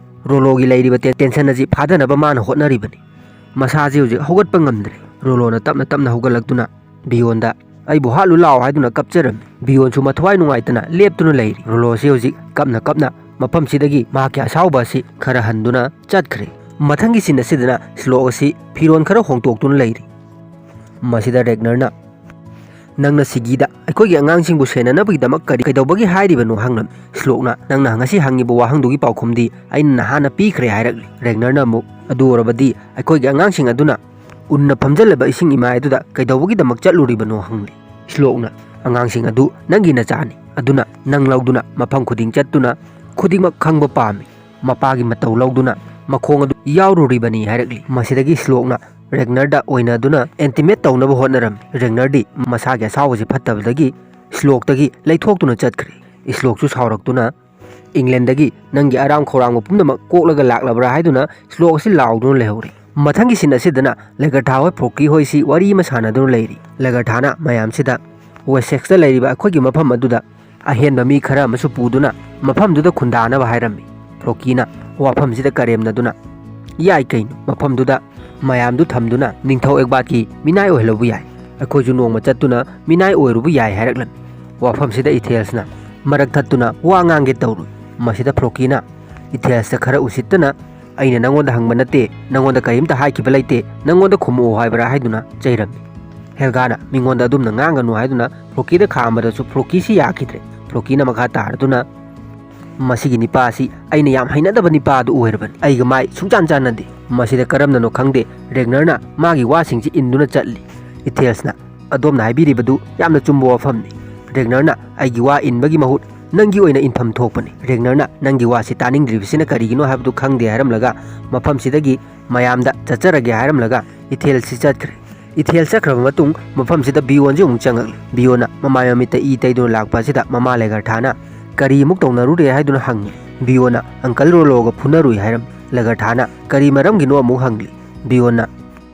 ꯔꯣꯂꯣꯒꯤ ꯂꯩꯔꯤꯕ ꯇꯦ-, ꯇꯦꯟꯁꯟ ꯑꯁꯤ ꯐꯥꯗꯅꯕ ꯃꯥꯅ ꯍꯣꯠꯅꯔꯤꯕꯅꯤ꯫ ꯃꯁꯥꯁꯤ ꯍꯧꯖꯤꯛ ꯍꯧꯒꯠꯄ ꯉꯝꯗ꯭ꯔꯦ꯫ ꯔꯣꯂꯣꯅ ꯇꯞꯅ ꯇꯞꯅ ꯍꯧꯒꯠꯂꯛꯇꯨꯅ ꯕꯤꯌꯣꯟꯗ, "ꯑꯩꯕꯨ ꯍꯥꯠꯂꯨ ꯂꯥꯎ" ꯍꯥꯏꯗꯨꯅ ꯀꯞꯆꯔꯝꯃꯤ꯫ ꯕꯤꯌꯣꯟꯁꯨ ꯃꯊ꯭ꯋꯥꯏ ꯅꯨꯡꯉꯥꯏꯇꯅ ꯂꯦꯞꯇꯨꯅ ꯂꯩꯔꯤ꯫ ꯔꯣꯂꯣꯁꯤ ꯍꯧꯖꯤꯛ ꯀꯞꯅ ꯀꯞꯅ ꯃꯐꯝꯁꯤꯗꯒꯤ ꯃꯍꯥꯛꯀꯤ ꯑꯁꯥꯎꯕ ꯑꯁꯤ ꯈꯔ ꯍꯟꯗꯨꯅ ꯆꯠꯈ꯭ꯔꯦ꯫ ꯃꯊꯪꯒꯤ ꯁꯤꯟ ꯑꯁꯤꯗꯅ ꯁ꯭ꯂꯣꯛ ꯑꯁꯤ ꯐꯤꯔꯣꯜ ꯈꯔ ꯍꯣꯡꯗꯣꯛꯇꯨꯅ ꯂꯩꯔꯤ꯫ ꯃꯁꯤꯗ ꯔꯦꯒꯅꯔꯅ, "ꯅꯪꯅ ꯁꯤꯒꯤꯗ ꯑꯩꯈꯣꯏꯒꯤ ꯑꯉꯥꯡꯁꯤꯡꯕꯨ ꯁꯦꯟꯅꯅꯕꯒꯤꯗꯃꯛ ꯀꯔꯤ ꯀꯩꯗꯧꯕꯒꯤ ꯍꯥꯏꯔꯤꯕꯅꯣ?" ꯍꯪꯂꯝꯃꯤ꯫ ꯁ꯭ꯂꯣꯛꯅ, "ꯅꯪꯅ ꯉꯁꯤ ꯍꯪꯉꯤꯕ ꯋꯥꯍꯪꯗꯨꯒꯤ ꯄꯥꯎꯈꯨꯝꯗꯤ ꯑꯩꯅ ꯅꯍꯥꯟꯅ ꯄꯤꯈ꯭ꯔꯦ" ꯍꯥꯏꯔꯛꯂꯤ꯫ ꯔꯦꯒꯅꯔꯅ ꯑꯃꯨꯛ, "ꯑꯗꯨ ꯑꯣꯏꯔꯕꯗꯤ ꯑꯩꯈꯣꯏꯒꯤ ꯑꯉꯥꯡꯁꯤꯡ ꯑꯗꯨꯅ ꯎꯟꯅ ꯐꯝꯖꯜꯂꯕ ꯏꯁꯤꯡ ꯏꯃꯥꯏ ꯑꯗꯨꯗ ꯀꯩꯗꯧꯕꯒꯤꯗꯃꯛ ꯆꯠꯂꯨꯔꯤꯕꯅꯣ?" ꯍꯪꯂꯤ꯫ ꯁ꯭ꯂꯣꯛꯅ, "ꯑꯉꯥꯡꯁꯤꯡ ꯑꯗꯨ ꯅꯪꯒꯤ ꯅꯆꯥꯅꯤ, ꯑꯗꯨꯅ ꯅꯪ ꯂꯧꯗꯨꯅ ꯃꯐꯝ ꯈꯨꯗꯤꯡ ꯆꯠꯇꯨꯅ ꯈꯨꯗꯤꯡꯃꯛ ꯈꯪꯕ ꯄꯥꯝꯃꯤ꯫ ꯃꯄꯥꯒꯤ ꯃꯇꯧ ꯂꯧꯗꯨꯅ ꯃꯈꯣꯡ ꯑꯗꯨ ꯌꯥꯎꯔꯨꯔꯤꯕꯅꯤ" ꯍꯥꯏꯔꯛꯂꯤ꯫ ꯃꯁꯤꯗꯒꯤ ꯁ꯭ꯂꯣꯛꯅ ꯔꯦꯒꯅꯔꯗ ꯑꯣꯏꯅꯗꯨꯅ ꯑꯦꯟꯇꯤꯃꯦꯠ ꯇꯧꯅꯕ ꯍꯣꯠꯅꯔꯝꯃꯤ꯫ ꯔꯦꯒꯅꯔꯗꯤ ꯃꯁꯥꯒꯤ ꯑꯁꯥꯎꯕꯁꯤ ꯐꯠꯇꯕꯗꯒꯤ ꯁ꯭ꯂꯣꯛꯇꯒꯤ ꯂꯩꯊꯣꯛꯇꯨꯅ ꯆꯠꯈ꯭ꯔꯦ꯫ ꯁ꯭ꯂꯣꯛꯁꯨ ꯁꯥꯎꯔꯛꯇꯨꯅ, "ꯏꯪꯂꯦꯟꯗꯒꯤ ꯅꯪꯒꯤ ꯑꯔꯥꯝ ꯈꯧꯔꯥꯡꯕ ꯄꯨꯝꯅꯃꯛ ꯀꯣꯛꯂꯒ ꯂꯥꯛꯂꯕ꯭ꯔꯥ?" ꯍꯥꯏꯗꯨꯅ ꯁ꯭ꯂꯣꯛ ꯑꯁꯤ ꯂꯥꯎꯗꯨꯅ ꯂꯩꯍꯧꯔꯤ꯫ ꯃꯊꯪꯒꯤ ꯁꯤꯟ ꯑꯁꯤꯗꯅ ꯂꯦꯒꯔꯊꯥ ꯍꯣꯏ ꯐ꯭ꯔꯣꯀꯤ ꯍꯣꯏꯁꯤ ꯋꯥꯔꯤ ꯑꯃ ꯁꯥꯟꯅꯗꯨꯅ ꯂꯩꯔꯤ꯫ ꯂꯦꯒꯔꯊꯥꯅ ꯃꯌꯥꯝꯁꯤꯗ ꯋꯦꯁꯦꯛꯁꯇ ꯂꯩꯔꯤꯕ ꯑꯩꯈꯣꯏꯒꯤ ꯃꯐꯝ ꯑꯗꯨꯗ ꯑꯍꯦꯟꯕ ꯃꯤ ꯈꯔ ꯑꯃꯁꯨ ꯄꯨꯗꯨꯅ ꯃꯐꯝꯗꯨꯗ ꯈꯨꯟꯗꯥꯅꯕ ꯍꯥꯏꯔꯝꯃꯤ꯫ ꯐ꯭ꯔꯣꯀꯤꯅ ꯋꯥꯐꯝꯁꯤꯗ ꯀꯔꯦꯝꯅꯗꯨꯅ, "ꯌꯥꯏ ꯀꯩꯅꯣ, ꯃꯐꯝꯗꯨꯗ ꯃꯌꯥꯝꯗꯨ ꯊꯝꯗꯨꯅ ꯅꯤꯡꯊꯧ ꯑꯦꯛꯕꯥꯠꯀꯤ ꯃꯤꯅꯥꯏ ꯑꯣꯏꯍꯜꯂꯧꯕ ꯌꯥꯏ꯫ ꯑꯩꯈꯣꯏꯁꯨ ꯅꯣꯡꯃ ꯆꯠꯇꯨꯅ ꯃꯤꯅꯥꯏ ꯑꯣꯏꯔꯨꯕ ꯌꯥꯏ" ꯍꯥꯏꯔꯛꯂꯝꯃꯤ꯫ ꯋꯥꯐꯝꯁꯤꯗ ꯏꯊꯦꯜꯁꯅ ꯃꯔꯛ ꯊꯠꯇꯨꯅ ꯋꯥ ꯉꯥꯡꯒꯦ ꯇꯧꯔꯨꯏ꯫ ꯃꯁꯤꯗ ꯐ꯭ꯔꯣꯀꯤꯅ ꯏꯊꯦꯜꯁꯇ ꯈꯔ ꯎꯁꯤꯠꯇꯅ, "ꯑꯩꯅ ꯅꯪꯉꯣꯟꯗ ꯍꯪꯕ ꯅꯠꯇꯦ, ꯅꯪꯉꯣꯟꯗ ꯀꯔꯤꯝꯇ ꯍꯥꯏꯈꯤꯕ ꯂꯩꯇꯦ, ꯅꯪꯉꯣꯟꯗ ꯈꯨꯝꯃꯛꯑꯣ ꯍꯥꯏꯕ꯭ꯔꯥ?" ꯍꯥꯏꯗꯨꯅ ꯆꯩꯔꯝꯃꯤ꯫ ꯍꯦꯜꯒꯥꯅ ꯃꯤꯉꯣꯟꯗ ꯑꯗꯨꯝꯅ ꯉꯥꯡꯒꯅꯨ ꯍꯥꯏꯗꯨꯅ ꯐ꯭ꯔꯣꯀꯤꯗ ꯈꯥꯝꯕꯗꯁꯨ ꯐ꯭ꯔꯣꯀꯤꯁꯤ ꯌꯥꯈꯤꯗ꯭ꯔꯦ꯫ ꯐ꯭ꯔꯣꯀꯤꯅ ꯃꯈꯥ ꯇꯥꯔꯗꯨꯅ, "ꯃꯁꯤꯒꯤ ꯅꯤꯄꯥ ꯑꯁꯤ ꯑꯩꯅ ꯌꯥꯝ ꯍꯩꯅꯗꯕ ꯅꯤꯄꯥ ꯑꯗꯨ ꯑꯣꯏꯔꯕꯅꯤ꯫ ꯑꯩꯒ ꯃꯥꯏ ꯁꯨꯡꯆꯥꯟ ꯆꯥꯟꯅꯗꯦ꯫ ꯃꯁꯤꯗ ꯀꯔꯝꯅꯅꯣ ꯈꯪꯗꯦ, ꯔꯦꯒꯅꯔꯅ ꯃꯥꯒꯤ ꯋꯥꯁꯤꯡꯁꯤ ꯏꯟꯗꯨꯅ ꯆꯠꯂꯤ꯫ ꯏꯊꯦꯜꯁꯅ ꯑꯗꯣꯝꯅ ꯍꯥꯏꯕꯤꯔꯤꯕꯗꯨ ꯌꯥꯝꯅ ꯆꯨꯝꯕ ꯋꯥꯐꯝꯅꯤ꯫ ꯔꯦꯒꯅꯔꯅ ꯑꯩꯒꯤ ꯋꯥ ꯏꯟꯕꯒꯤ ꯃꯍꯨꯠ ꯅꯪꯒꯤ ꯑꯣꯏꯅ ꯏꯟꯐꯝ ꯊꯣꯛꯄꯅꯤ꯫ ꯔꯦꯒꯅꯔꯅ ꯅꯪꯒꯤ ꯋꯥꯁꯤ ꯇꯥꯅꯤꯡꯗ꯭ꯔꯤꯕꯁꯤꯅ ꯀꯔꯤꯒꯤꯅꯣ ꯍꯥꯏꯕꯗꯨ ꯈꯪꯗꯦ" ꯍꯥꯏꯔꯝꯂꯒ ꯃꯐꯝꯁꯤꯗꯒꯤ ꯃꯌꯥꯝꯗ ꯆꯠꯆꯔꯒꯦ ꯍꯥꯏꯔꯝꯂꯒ ꯏꯊꯦꯜꯁꯤ ꯆꯠꯈ꯭ꯔꯦ꯫ ꯏꯊꯦꯜ ꯆꯠꯈ꯭ꯔꯕ ꯃꯇꯨꯡ ꯃꯐꯝꯁꯤꯗ ꯕꯤꯌꯣꯟꯁꯤ ꯑꯃꯨꯛ ꯆꯪꯉꯛꯂꯤ꯫ ꯕꯤꯌꯣꯟꯅ ꯃꯃꯥꯏ ꯃꯃꯤꯠꯇ ꯏ ꯇꯩꯗꯨꯅ ꯂꯥꯛꯄ ꯑꯁꯤꯗ ꯃꯃꯥ ꯂꯦꯒꯔꯊꯥꯅ "ꯀꯔꯤ ꯑꯃꯨꯛ ꯇꯧꯅꯔꯨꯔꯦ?" ꯍꯥꯏꯗꯨꯅ ꯍꯪꯉꯤ꯫ ꯕꯤꯌꯣꯟꯅ "ꯑꯪꯀꯜ ꯔꯣꯂꯣꯒ ꯐꯨꯅꯔꯨꯏ" ꯍꯥꯏꯔꯝꯃꯤ꯫ ꯂꯦꯒꯔꯊꯥꯅ "ꯀꯔꯤ ꯃꯔꯝꯒꯤꯅꯣ?" ꯑꯃꯨꯛ ꯍꯪꯂꯤ꯫ ꯕꯤꯌꯣꯟꯅ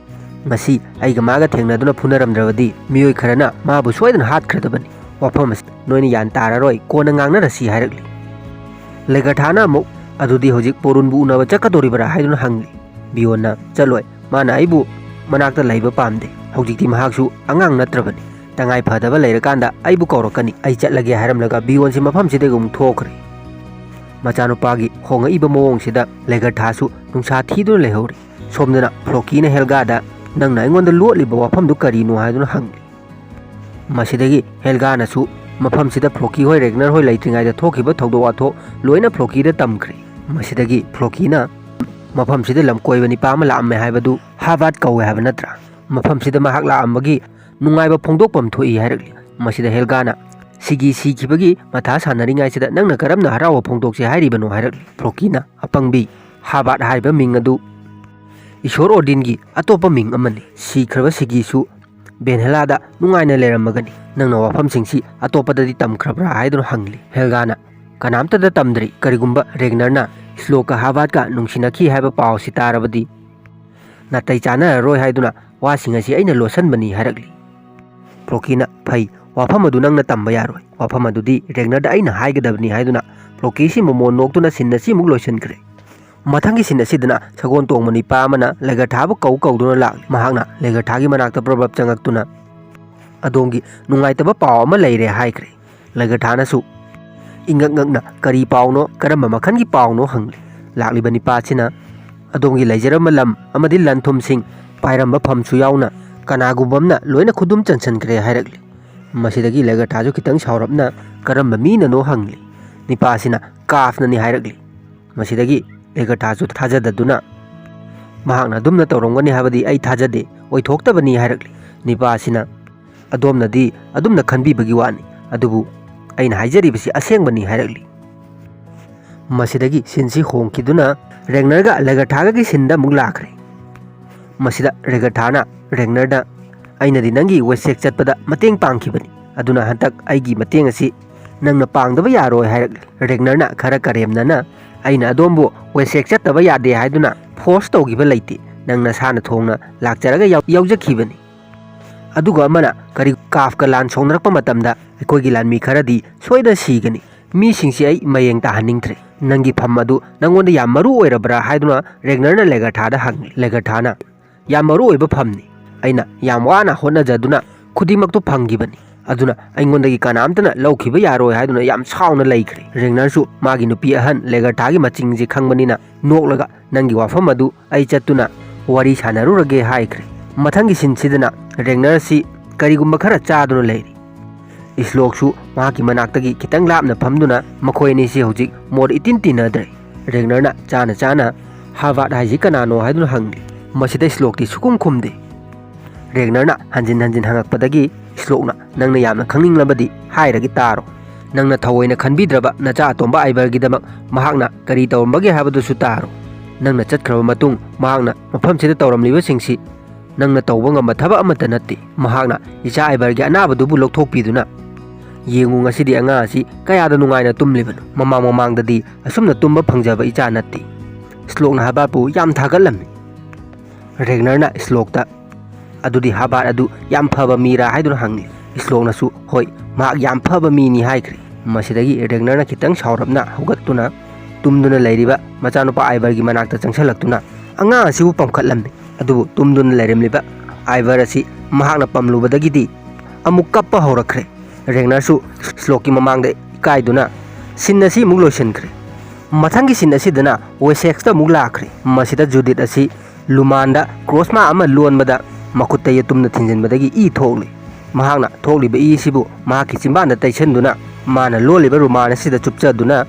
"ꯉꯁꯤ ꯑꯩꯒ ꯃꯥꯒ ꯊꯦꯡꯅꯗꯨꯅ ꯐꯨꯅꯔꯝꯗ꯭ꯔꯕꯗꯤ ꯃꯤꯑꯣꯏ ꯈꯔꯅ ꯃꯥꯕꯨ ꯁꯣꯏꯗꯅ ꯍꯥꯠꯈ꯭ꯔꯗꯕꯅꯤ꯫ ꯋꯥꯐꯝ ꯑꯁꯤ ꯅꯣꯏꯅ ꯒ꯭ꯌꯥꯟ ꯇꯥꯔꯔꯣꯏ, ꯀꯣꯟꯅ ꯉꯥꯡꯅꯔꯁꯤ" ꯍꯥꯏꯔꯛꯂꯤ꯫ ꯂꯦꯒꯔꯊꯥꯅ ꯑꯃꯨꯛ "ꯑꯗꯨꯗꯤ ꯍꯧꯖꯤꯛ ꯄꯣꯔꯨꯟꯕꯨ ꯎꯅꯕ ꯆꯠꯀꯗꯧꯔꯤꯕꯔꯥ?" ꯍꯥꯏꯗꯨꯅ ꯍꯪꯂꯤ꯫ ꯕꯤꯌꯣꯟꯅ "ꯆꯠꯂꯣꯏ, ꯃꯥꯅ ꯑꯩꯕꯨ ꯃꯅꯥꯛꯇ ꯂꯩꯕ ꯄꯥꯝꯗꯦ꯫ ꯍꯧꯖꯤꯛꯇꯤ ꯃꯍꯥꯛꯁꯨ ꯑꯉꯥꯡ ꯅꯠꯇ꯭ꯔꯕꯅꯤ꯫ ꯇꯉꯥꯏ ꯐꯗꯕ ꯂꯩꯔꯀꯥꯟꯗ ꯑꯩꯕꯨ ꯀꯧꯔꯛꯀꯅꯤ꯫ ꯑꯩ ꯆꯠꯂꯒꯦ" ꯍꯥꯏꯔꯝꯂꯒ ꯕꯤꯌꯣꯟꯁꯤ ꯃꯐꯝꯁꯤꯗꯒꯤ ꯑꯃꯨꯛ ꯊꯣꯛꯈ꯭ꯔꯦ꯫ ꯃꯆꯥꯅꯨꯄꯥꯒꯤ ꯍꯣꯡꯉꯛꯏꯕ ꯃꯑꯣꯡꯁꯤꯗ ꯂꯦꯒꯔꯊꯥꯁꯨ ꯅꯨꯡꯁꯥ ꯊꯤꯗꯨꯅ ꯂꯩꯍꯧꯔꯤ꯫ ꯁꯣꯝꯗꯅ ꯐ꯭ꯔꯣꯀꯤꯅ ꯍꯦꯜꯒꯥꯗ "ꯅꯪꯅ ꯑꯩꯉꯣꯟꯗ ꯂꯣꯠꯂꯤꯕ ꯋꯥꯐꯝꯗꯨ ꯀꯔꯤꯅꯣ?" ꯍꯥꯏꯗꯨꯅ ꯍꯪꯂꯤ꯫ ꯃꯁꯤꯗꯒꯤ ꯍꯦꯜꯒꯥꯅꯁꯨ ꯃꯐꯝꯁꯤꯗ ꯐ꯭ꯔꯣꯀꯤ ꯍꯣꯏ, ꯔꯦꯒꯅꯔ ꯍꯣꯏ ꯂꯩꯇ꯭ꯔꯤꯉꯩꯗ ꯊꯣꯛꯈꯤꯕ ꯊꯧꯗꯣꯛ ꯋꯥꯊꯣꯛ ꯂꯣꯏꯅ ꯐ꯭ꯔꯣꯀꯤꯗ ꯇꯝꯈ꯭ꯔꯦ꯫ ꯃꯁꯤꯗꯒꯤ ꯐ꯭ꯔꯣꯀꯤꯅ ꯃꯐꯝꯁꯤꯗ ꯂꯝ ꯀꯣꯏꯕ ꯅꯤꯄꯥ ꯑꯃ ꯂꯥꯛꯑꯝꯃꯦ ꯍꯥꯏꯕꯗꯨ ꯍꯥꯕꯥꯠ ꯀꯧꯋꯦ ꯍꯥꯏꯕ ꯅꯠꯇ꯭ꯔꯥ? ꯃꯐꯝꯁꯤꯗ ꯃꯍꯥꯛ ꯂꯥꯛꯑꯝꯕꯒꯤ ꯅꯨꯡꯉꯥꯏꯕ ꯐꯣꯡꯗꯣꯛꯐꯝ ꯊꯣꯛꯏ ꯍꯥꯏꯔꯛꯂꯤ꯫ ꯃꯁꯤꯗ ꯍꯦꯜꯒꯥꯅ "ꯁꯤꯒꯤ ꯁꯤꯈꯤꯕꯒꯤ ꯃꯊꯥ ꯁꯥꯟꯅꯔꯤꯉꯩꯁꯤꯗ ꯅꯪꯅ ꯀꯔꯝꯅ ꯍꯔꯥꯎꯕ ꯐꯣꯡꯗꯣꯛꯁꯦ ꯍꯥꯏꯔꯤꯕꯅꯣ?" ꯍꯥꯏꯔꯛꯂꯤ꯫ ꯐ꯭ꯔꯣꯀꯤꯅ "ꯑꯄꯪꯕꯤ, ꯍꯥꯕꯥꯠ ꯍꯥꯏꯔꯤꯕ ꯃꯤꯡ ꯑꯗꯨ ꯏꯁꯣꯔ ꯑꯣꯔꯗꯤꯟꯒꯤ ꯑꯇꯣꯞꯄ ꯃꯤꯡ ꯑꯃꯅꯤ꯫ ꯁꯤꯈ꯭ꯔꯕ ꯁꯤꯒꯤꯁꯨ ꯕꯦꯟꯍꯦꯂꯥꯗ ꯅꯨꯡꯉꯥꯏꯅ ꯂꯩꯔꯝꯃꯒꯅꯤ꯫ ꯅꯪꯅ ꯋꯥꯐꯝꯁꯤꯡꯁꯤ ꯑꯇꯣꯞꯄꯗꯗꯤ ꯇꯝꯈ꯭ꯔꯕ꯭ꯔꯥ?" ꯍꯥꯏꯗꯨꯅ ꯍꯪꯂꯤ꯫ ꯍꯦꯜꯒꯥꯅ "ꯀꯅꯥꯝꯇꯗ ꯇꯝꯗ꯭ꯔꯤ꯫ ꯀꯔꯤꯒꯨꯝꯕ ꯔꯦꯒꯅꯔꯅ ꯁ꯭ꯂꯣꯛꯀ ꯍꯥꯕꯥꯠꯀ ꯅꯨꯡꯁꯤꯅꯈꯤ ꯍꯥꯏꯕ ꯄꯥꯎ ꯑꯁꯤ ꯇꯥꯔꯕꯗꯤ ꯅꯥꯇꯩ ꯆꯥꯅꯔꯔꯣꯏ ꯍꯥꯏꯗꯨꯅ ꯋꯥꯁꯤꯡ ꯑꯁꯤ ꯑꯩꯅ ꯂꯣꯠꯁꯤꯟꯕꯅꯤ ꯍꯥꯏꯔꯛꯂꯤ꯫ ꯐ꯭ꯂꯣꯀꯤꯅ, "ꯐꯩ, ꯋꯥꯐꯝ ꯑꯗꯨ ꯅꯪꯅ ꯇꯝꯕ ꯌꯥꯔꯣꯏ, ꯋꯥꯐꯝ ꯑꯗꯨꯗꯤ ꯔꯦꯒꯅꯔꯗ ꯑꯩꯅ ꯍꯥꯏꯒꯗꯕꯅꯤ" ꯍꯥꯏꯗꯨꯅ ꯐ꯭ꯂꯣꯀꯤꯁꯤ ꯃꯣꯃꯣꯟ ꯅꯣꯛꯇꯨꯅ ꯁꯤꯟ ꯑꯁꯤꯃꯨꯛ ꯂꯣꯏꯁꯤꯟꯈ꯭ꯔꯦ꯫ ꯃꯊꯪꯒꯤ ꯁꯤꯟ ꯑꯁꯤꯗꯅ ꯁꯒꯣꯜ ꯇꯣꯡꯕ ꯅꯤꯄꯥ ꯑꯃꯅ ꯂꯩꯒꯊꯥꯕꯨ ꯀꯧ ꯀꯧꯗꯨꯅ ꯂꯥꯛꯂꯤ꯫ ꯃꯍꯥꯛꯅ ꯂꯩꯒꯊꯥꯒꯤ ꯃꯅꯥꯛꯇ ꯄ꯭ꯔꯕꯞ ꯆꯪꯉꯛꯇꯨꯅ, "ꯑꯗꯣꯝꯒꯤ ꯅꯨꯡꯉꯥꯏꯇꯕ ꯄꯥꯎ ꯑꯃ ꯂꯩꯔꯦ" ꯍꯥꯏꯈ꯭ꯔꯦ꯫ ꯂꯩꯒꯊꯥꯅꯁꯨ ꯏꯉꯛ ꯉꯛꯅ, "ꯀꯔꯤ ꯄꯥꯎꯅꯣ? ꯀꯔꯝꯕ ꯃꯈꯜꯒꯤ ꯄꯥꯎꯅꯣ?" ꯍꯪꯂꯤ꯫ "ꯂꯥꯛꯂꯤꯕ ꯅꯤꯄꯥꯁꯤꯅ ꯑꯗꯣꯝꯒꯤ ꯂꯩꯖꯔꯝꯕ ꯂꯝ ꯑꯃꯗꯤ ꯂꯟ ꯊꯨꯝꯁꯤꯡ, ꯄꯥꯏꯔꯝꯕ ꯐꯝꯁꯨ ꯌꯥꯎꯅ ꯀꯅꯥꯒꯨꯝꯕ ꯑꯃꯅ ꯂꯣꯏꯅ ꯈꯨꯗꯨꯝ ꯆꯟꯁꯤꯟꯈ꯭ꯔꯦ" ꯍꯥꯏꯔꯛꯂꯤ꯫ ꯃꯁꯤꯗꯒꯤ ꯂꯩꯒꯊꯥꯁꯨ ꯈꯤꯇꯪ ꯁꯥꯎꯔꯞꯅ, "ꯀꯔꯝꯕ ꯃꯤꯅꯅꯣ?" ꯍꯪꯂꯤ꯫ ꯅꯤꯄꯥꯁꯤꯅ, "ꯀꯥꯐꯅꯅꯤ" ꯍꯥꯏꯔꯛꯂꯤ꯫ ꯃꯁꯤꯗꯒꯤ ꯂꯩꯒꯊꯥꯁꯨ ꯊꯥꯖꯗꯗꯨꯅ, "ꯃꯍꯥꯛꯅ ꯑꯗꯨꯝꯅ ꯇꯧꯔꯝꯒꯅꯤ ꯍꯥꯏꯕꯗꯤ ꯑꯩ ꯊꯥꯖꯗꯦ, ꯑꯣꯏꯊꯣꯛꯇꯕꯅꯤ" ꯍꯥꯏꯔꯛꯂꯤ꯫ ꯅꯤꯄꯥꯁꯤꯅ, "ꯑꯗꯣꯝꯅꯗꯤ ꯑꯗꯨꯝꯅ ꯈꯟꯕꯤꯕꯒꯤ ꯋꯥꯅꯤ, ꯑꯗꯨꯕꯨ ꯑꯩꯅ ꯍꯥꯏꯖꯔꯤꯕꯁꯤ ꯑꯁꯦꯡꯕꯅꯤ" ꯍꯥꯏꯔꯛꯂꯤ꯫ ꯃꯁꯤꯗꯒꯤ ꯁꯤꯟꯁꯤ ꯍꯣꯡꯈꯤꯗꯨꯅ ꯔꯦꯒꯅꯔꯒ ꯂꯩꯒꯊꯥꯒꯒꯤ ꯁꯤꯟꯗ ꯑꯃꯨꯛ ꯂꯥꯛꯈ꯭ꯔꯦ꯫ ꯃꯁꯤꯗ ꯂꯩꯒꯊꯥꯅ ꯔꯦꯒꯅꯔꯗ, "ꯑꯩꯅꯗꯤ ꯅꯪꯒꯤ ꯋꯦꯁꯦꯛ ꯆꯠꯄꯗ ꯃꯇꯦꯡ ꯄꯥꯡꯈꯤꯕꯅꯤ, ꯑꯗꯨꯅ ꯍꯟꯗꯛ ꯑꯩꯒꯤ ꯃꯇꯦꯡ ꯑꯁꯤ ꯅꯪꯅ ꯄꯥꯡꯗꯕ ꯌꯥꯔꯣꯏ" ꯍꯥꯏꯔꯛꯂꯤ꯫ ꯔꯦꯒꯅꯔꯅ ꯈꯔ ꯀꯔꯦꯝꯅꯅ, "ꯑꯩꯅ ꯑꯗꯣꯝꯕꯨ ꯋꯦꯁꯦꯛ ꯆꯠꯇꯕ ꯌꯥꯗꯦ ꯍꯥꯏꯗꯨꯅ ꯐꯣꯔꯁ ꯇꯧꯈꯤꯕ ꯂꯩꯇꯦ, ꯅꯪ ꯅꯁꯥꯅ ꯊꯣꯡꯅ ꯂꯥꯛꯆꯔꯒ ꯌꯥꯎ-, ꯌꯥꯎꯖꯈꯤꯕꯅꯤ꯫ ꯑꯗꯨꯒ ꯑꯃꯅ ꯀꯔꯤ ꯀꯥꯐꯀ ꯂꯥꯟ ꯁꯣꯛꯅꯔꯛꯄ ꯃꯇꯝꯗ ꯑꯩꯈꯣꯏꯒꯤ ꯂꯥꯟꯃꯤ ꯈꯔꯗꯤ ꯁꯣꯏꯗꯅ ꯁꯤꯒꯅꯤ꯫ ꯃꯤꯁꯤꯡꯁꯤ ꯑꯩ ꯃꯌꯦꯡ ꯇꯥꯍꯟꯅꯤꯡꯗ꯭ꯔꯦ꯫ ꯅꯪꯒꯤ ꯐꯝ ꯑꯗꯨ ꯅꯪꯉꯣꯟꯗ ꯌꯥꯝ ꯃꯔꯨ ꯑꯣꯏꯔꯕ꯭ꯔꯥ?" ꯍꯥꯏꯗꯨꯅ ꯔꯦꯒꯅꯔꯅ ꯂꯦꯒꯔꯊꯥꯗ ꯍꯪꯂꯤ꯫ ꯂꯦꯒꯔꯊꯥꯅ, "ꯌꯥꯝ ꯃꯔꯨ ꯑꯣꯏꯕ ꯐꯝꯅꯤ꯫ ꯑꯩꯅ ꯌꯥꯝ ꯋꯥꯅ ꯍꯣꯠꯅꯖꯗꯨꯅ ꯈꯨꯗꯤꯡꯃꯛꯇꯨ ꯐꯪꯈꯤꯕꯅꯤ꯫ ꯑꯗꯨꯅ ꯑꯩꯉꯣꯟꯗꯒꯤ ꯀꯅꯥꯝꯇꯅ ꯂꯧꯈꯤꯕ ꯌꯥꯔꯣꯏ" ꯍꯥꯏꯗꯨꯅ ꯌꯥꯝ ꯁꯥꯎꯅ ꯂꯩꯈ꯭ꯔꯦ꯫ ꯔꯦꯒꯅꯔꯁꯨ ꯃꯥꯒꯤ ꯅꯨꯄꯤ ꯑꯍꯟ ꯂꯦꯒꯔꯊꯥꯒꯤ ꯃꯆꯤꯡꯁꯤ ꯈꯪꯕꯅꯤꯅ ꯅꯣꯛꯂꯒ, "ꯅꯪꯒꯤ ꯋꯥꯐꯝ ꯑꯗꯨ ꯑꯩ ꯆꯠꯇꯨꯅ ꯋꯥꯔꯤ ꯁꯥꯟꯅꯔꯨꯔꯒꯦ" ꯍꯥꯏꯈ꯭ꯔꯦ꯫ ꯃꯊꯪꯒꯤ ꯁꯤꯟꯁꯤꯗꯅ ꯔꯦꯒꯅꯔꯁꯤ ꯀꯔꯤꯒꯨꯝꯕ ꯈꯔ ꯆꯥꯗꯨꯅ ꯂꯩꯔꯤ꯫ ꯏꯁꯂꯣꯛꯁꯨ ꯃꯍꯥꯛꯀꯤ ꯃꯅꯥꯛꯇꯒꯤ ꯈꯤꯇꯪ ꯂꯥꯞꯅ ꯐꯝꯗꯨꯅ ꯃꯈꯣꯏ ꯑꯅꯤꯁꯤ ꯍꯧꯖꯤꯛ ꯃꯣꯠ ꯏꯇꯤꯟ ꯇꯤꯟꯅꯗ꯭ꯔꯦ꯫ ꯔꯦꯒꯅꯔꯅ ꯆꯥꯅ ꯆꯥꯅ, "ꯍꯥꯔꯕꯥꯔꯠ ꯍꯥꯏꯁꯤ ꯀꯅꯥꯅꯣ?" ꯍꯥꯏꯗꯨꯅ ꯍꯪꯂꯤ꯫ ꯃꯁꯤꯗ ꯏꯁꯂꯣꯛꯇꯤ ꯁꯨꯈꯨꯝ ꯈꯨꯝꯗꯦ꯫ ꯔꯦꯒꯅꯔꯅ ꯍꯟꯖꯤꯟ ꯍꯟꯖꯤꯟ ꯍꯪꯉꯛꯄꯗꯒꯤ ꯏꯁꯂꯣꯛꯅ, "ꯅꯪꯅ ꯌꯥꯝꯅ ꯈꯪꯅꯤꯡꯂꯕꯗꯤ ꯍꯥꯏꯔꯒꯦ ꯇꯥꯔꯣ꯫ ꯅꯪꯅ ꯊꯑꯣꯏꯅ ꯈꯟꯕꯤꯗ꯭ꯔꯕ ꯅꯆꯥ ꯑꯇꯣꯝꯕ ꯑꯥꯏꯕꯔꯒꯤꯗꯃꯛ ꯃꯍꯥꯛꯅ ꯀꯔꯤ ꯇꯧꯔꯝꯕꯒꯦ ꯍꯥꯏꯕꯗꯨꯁꯨ ꯇꯥꯔꯣ꯫ ꯅꯪꯅ ꯆꯠꯈ꯭ꯔꯕ ꯃꯇꯨꯡ ꯃꯍꯥꯛꯅ ꯃꯐꯝꯁꯤꯗ ꯇꯧꯔꯝꯂꯤꯕꯁꯤꯡꯁꯤ ꯅꯪꯅ ꯇꯧꯕ ꯉꯝꯕ ꯊꯕꯛ ꯑꯃꯠꯇ ꯅꯠꯇꯦ꯫ ꯃꯍꯥꯛꯅ ꯏꯆꯥ ꯑꯥꯏꯕꯔꯒꯤ ꯑꯅꯥꯕꯗꯨꯕꯨ ꯂꯧꯊꯣꯛꯄꯤꯗꯨꯅ, ꯌꯦꯡꯉꯨ, ꯉꯁꯤꯗꯤ ꯑꯉꯥꯡ ꯑꯁꯤ ꯀꯌꯥꯗ ꯅꯨꯡꯉꯥꯏꯅ ꯇꯨꯝꯂꯤꯕꯅꯣ꯫ ꯃꯃꯥꯡ ꯃꯃꯥꯡꯗꯗꯤ ꯑꯁꯨꯝꯅ ꯇꯨꯝꯕ ꯐꯪꯖꯕ ꯏꯆꯥ ꯅꯠꯇꯦ꯫" ꯏꯁꯂꯣꯛꯅ ꯍꯥꯔꯕꯥꯔꯠꯄꯨ ꯌꯥꯝ ꯊꯥꯒꯠꯂꯝꯃꯤ꯫ ꯔꯦꯒꯅꯔꯅ ꯁ꯭ꯂꯣꯛꯇ, "ꯑꯗꯨꯗꯤ ꯍꯥꯕꯥꯔꯠ ꯑꯗꯨ ꯌꯥꯝ ꯐꯕ ꯃꯤꯔꯥ?" ꯍꯥꯏꯗꯨꯅ ꯍꯪꯉꯤ꯫ ꯁ꯭ꯂꯣꯛꯅꯁꯨ, "ꯍꯣꯏ, ꯃꯍꯥꯛ ꯌꯥꯝ ꯐꯕ ꯃꯤꯅꯤ" ꯍꯥꯏꯈ꯭ꯔꯦ꯫ ꯃꯁꯤꯗꯒꯤ ꯔꯦꯒꯅꯔꯅ ꯈꯤꯇꯪ ꯁꯥꯎꯔꯞꯅ ꯍꯧꯒꯠꯇꯨꯅ ꯇꯨꯝꯗꯨꯅ ꯂꯩꯔꯤꯕ ꯃꯆꯥꯅꯨꯄꯥ ꯑꯥꯏꯚꯔꯒꯤ ꯃꯅꯥꯛꯇ ꯆꯪꯁꯤꯜꯂꯛꯇꯨꯅ ꯑꯉꯥꯡ ꯑꯁꯤꯕꯨ ꯄꯝꯈꯠꯂꯝꯃꯤ꯫ ꯑꯗꯨꯕꯨ ꯇꯨꯝꯗꯨꯅ ꯂꯩꯔꯝꯂꯤꯕ ꯑꯥꯏꯚꯔ ꯑꯁꯤ ꯃꯍꯥꯛꯅ ꯄꯝꯂꯨꯕꯗꯒꯤꯗꯤ ꯑꯃꯨꯛ ꯀꯞꯄ ꯍꯧꯔꯛꯈ꯭ꯔꯦ꯫ ꯔꯦꯒꯅꯔꯁꯨ ꯁ꯭ꯂꯣꯛꯀꯤ ꯃꯃꯥꯡꯗ ꯏꯀꯥꯏꯗꯨꯅ ꯁꯤꯟ ꯑꯁꯤ ꯑꯃꯨꯛ ꯂꯣꯏꯁꯤꯟꯈ꯭ꯔꯦ꯫ ꯃꯊꯪꯒꯤ ꯁꯤꯟ ꯑꯁꯤꯗꯅ ꯋꯦꯁꯦꯛꯁꯇ ꯑꯃꯨꯛ ꯂꯥꯛꯈ꯭ꯔꯦ꯫ ꯃꯁꯤꯗ ꯖꯨꯗꯤꯠ ꯑꯁꯤ ꯂꯨꯃꯥꯟꯗ ꯀ꯭ꯔꯣꯁꯃꯥ ꯑꯃ ꯂꯣꯟꯕꯗ ꯃꯈꯨꯠꯇ ꯌꯦꯇꯨꯝꯅ ꯊꯤꯟꯖꯤꯟꯕꯗꯒꯤ ꯏ ꯊꯣꯛꯂꯤ꯫ ꯃꯍꯥꯛꯅ ꯊꯣꯛꯂꯤꯕ ꯏ ꯑꯁꯤꯕꯨ ꯃꯍꯥꯛꯀꯤ ꯆꯤꯟꯕꯥꯟꯗ ꯇꯩꯁꯟꯗꯨꯅ ꯃꯥꯅ ꯂꯣꯜꯂꯤꯕ ꯔꯨꯃꯥꯟ ꯑꯁꯤꯗ ꯆꯨꯞꯆꯗꯨꯅ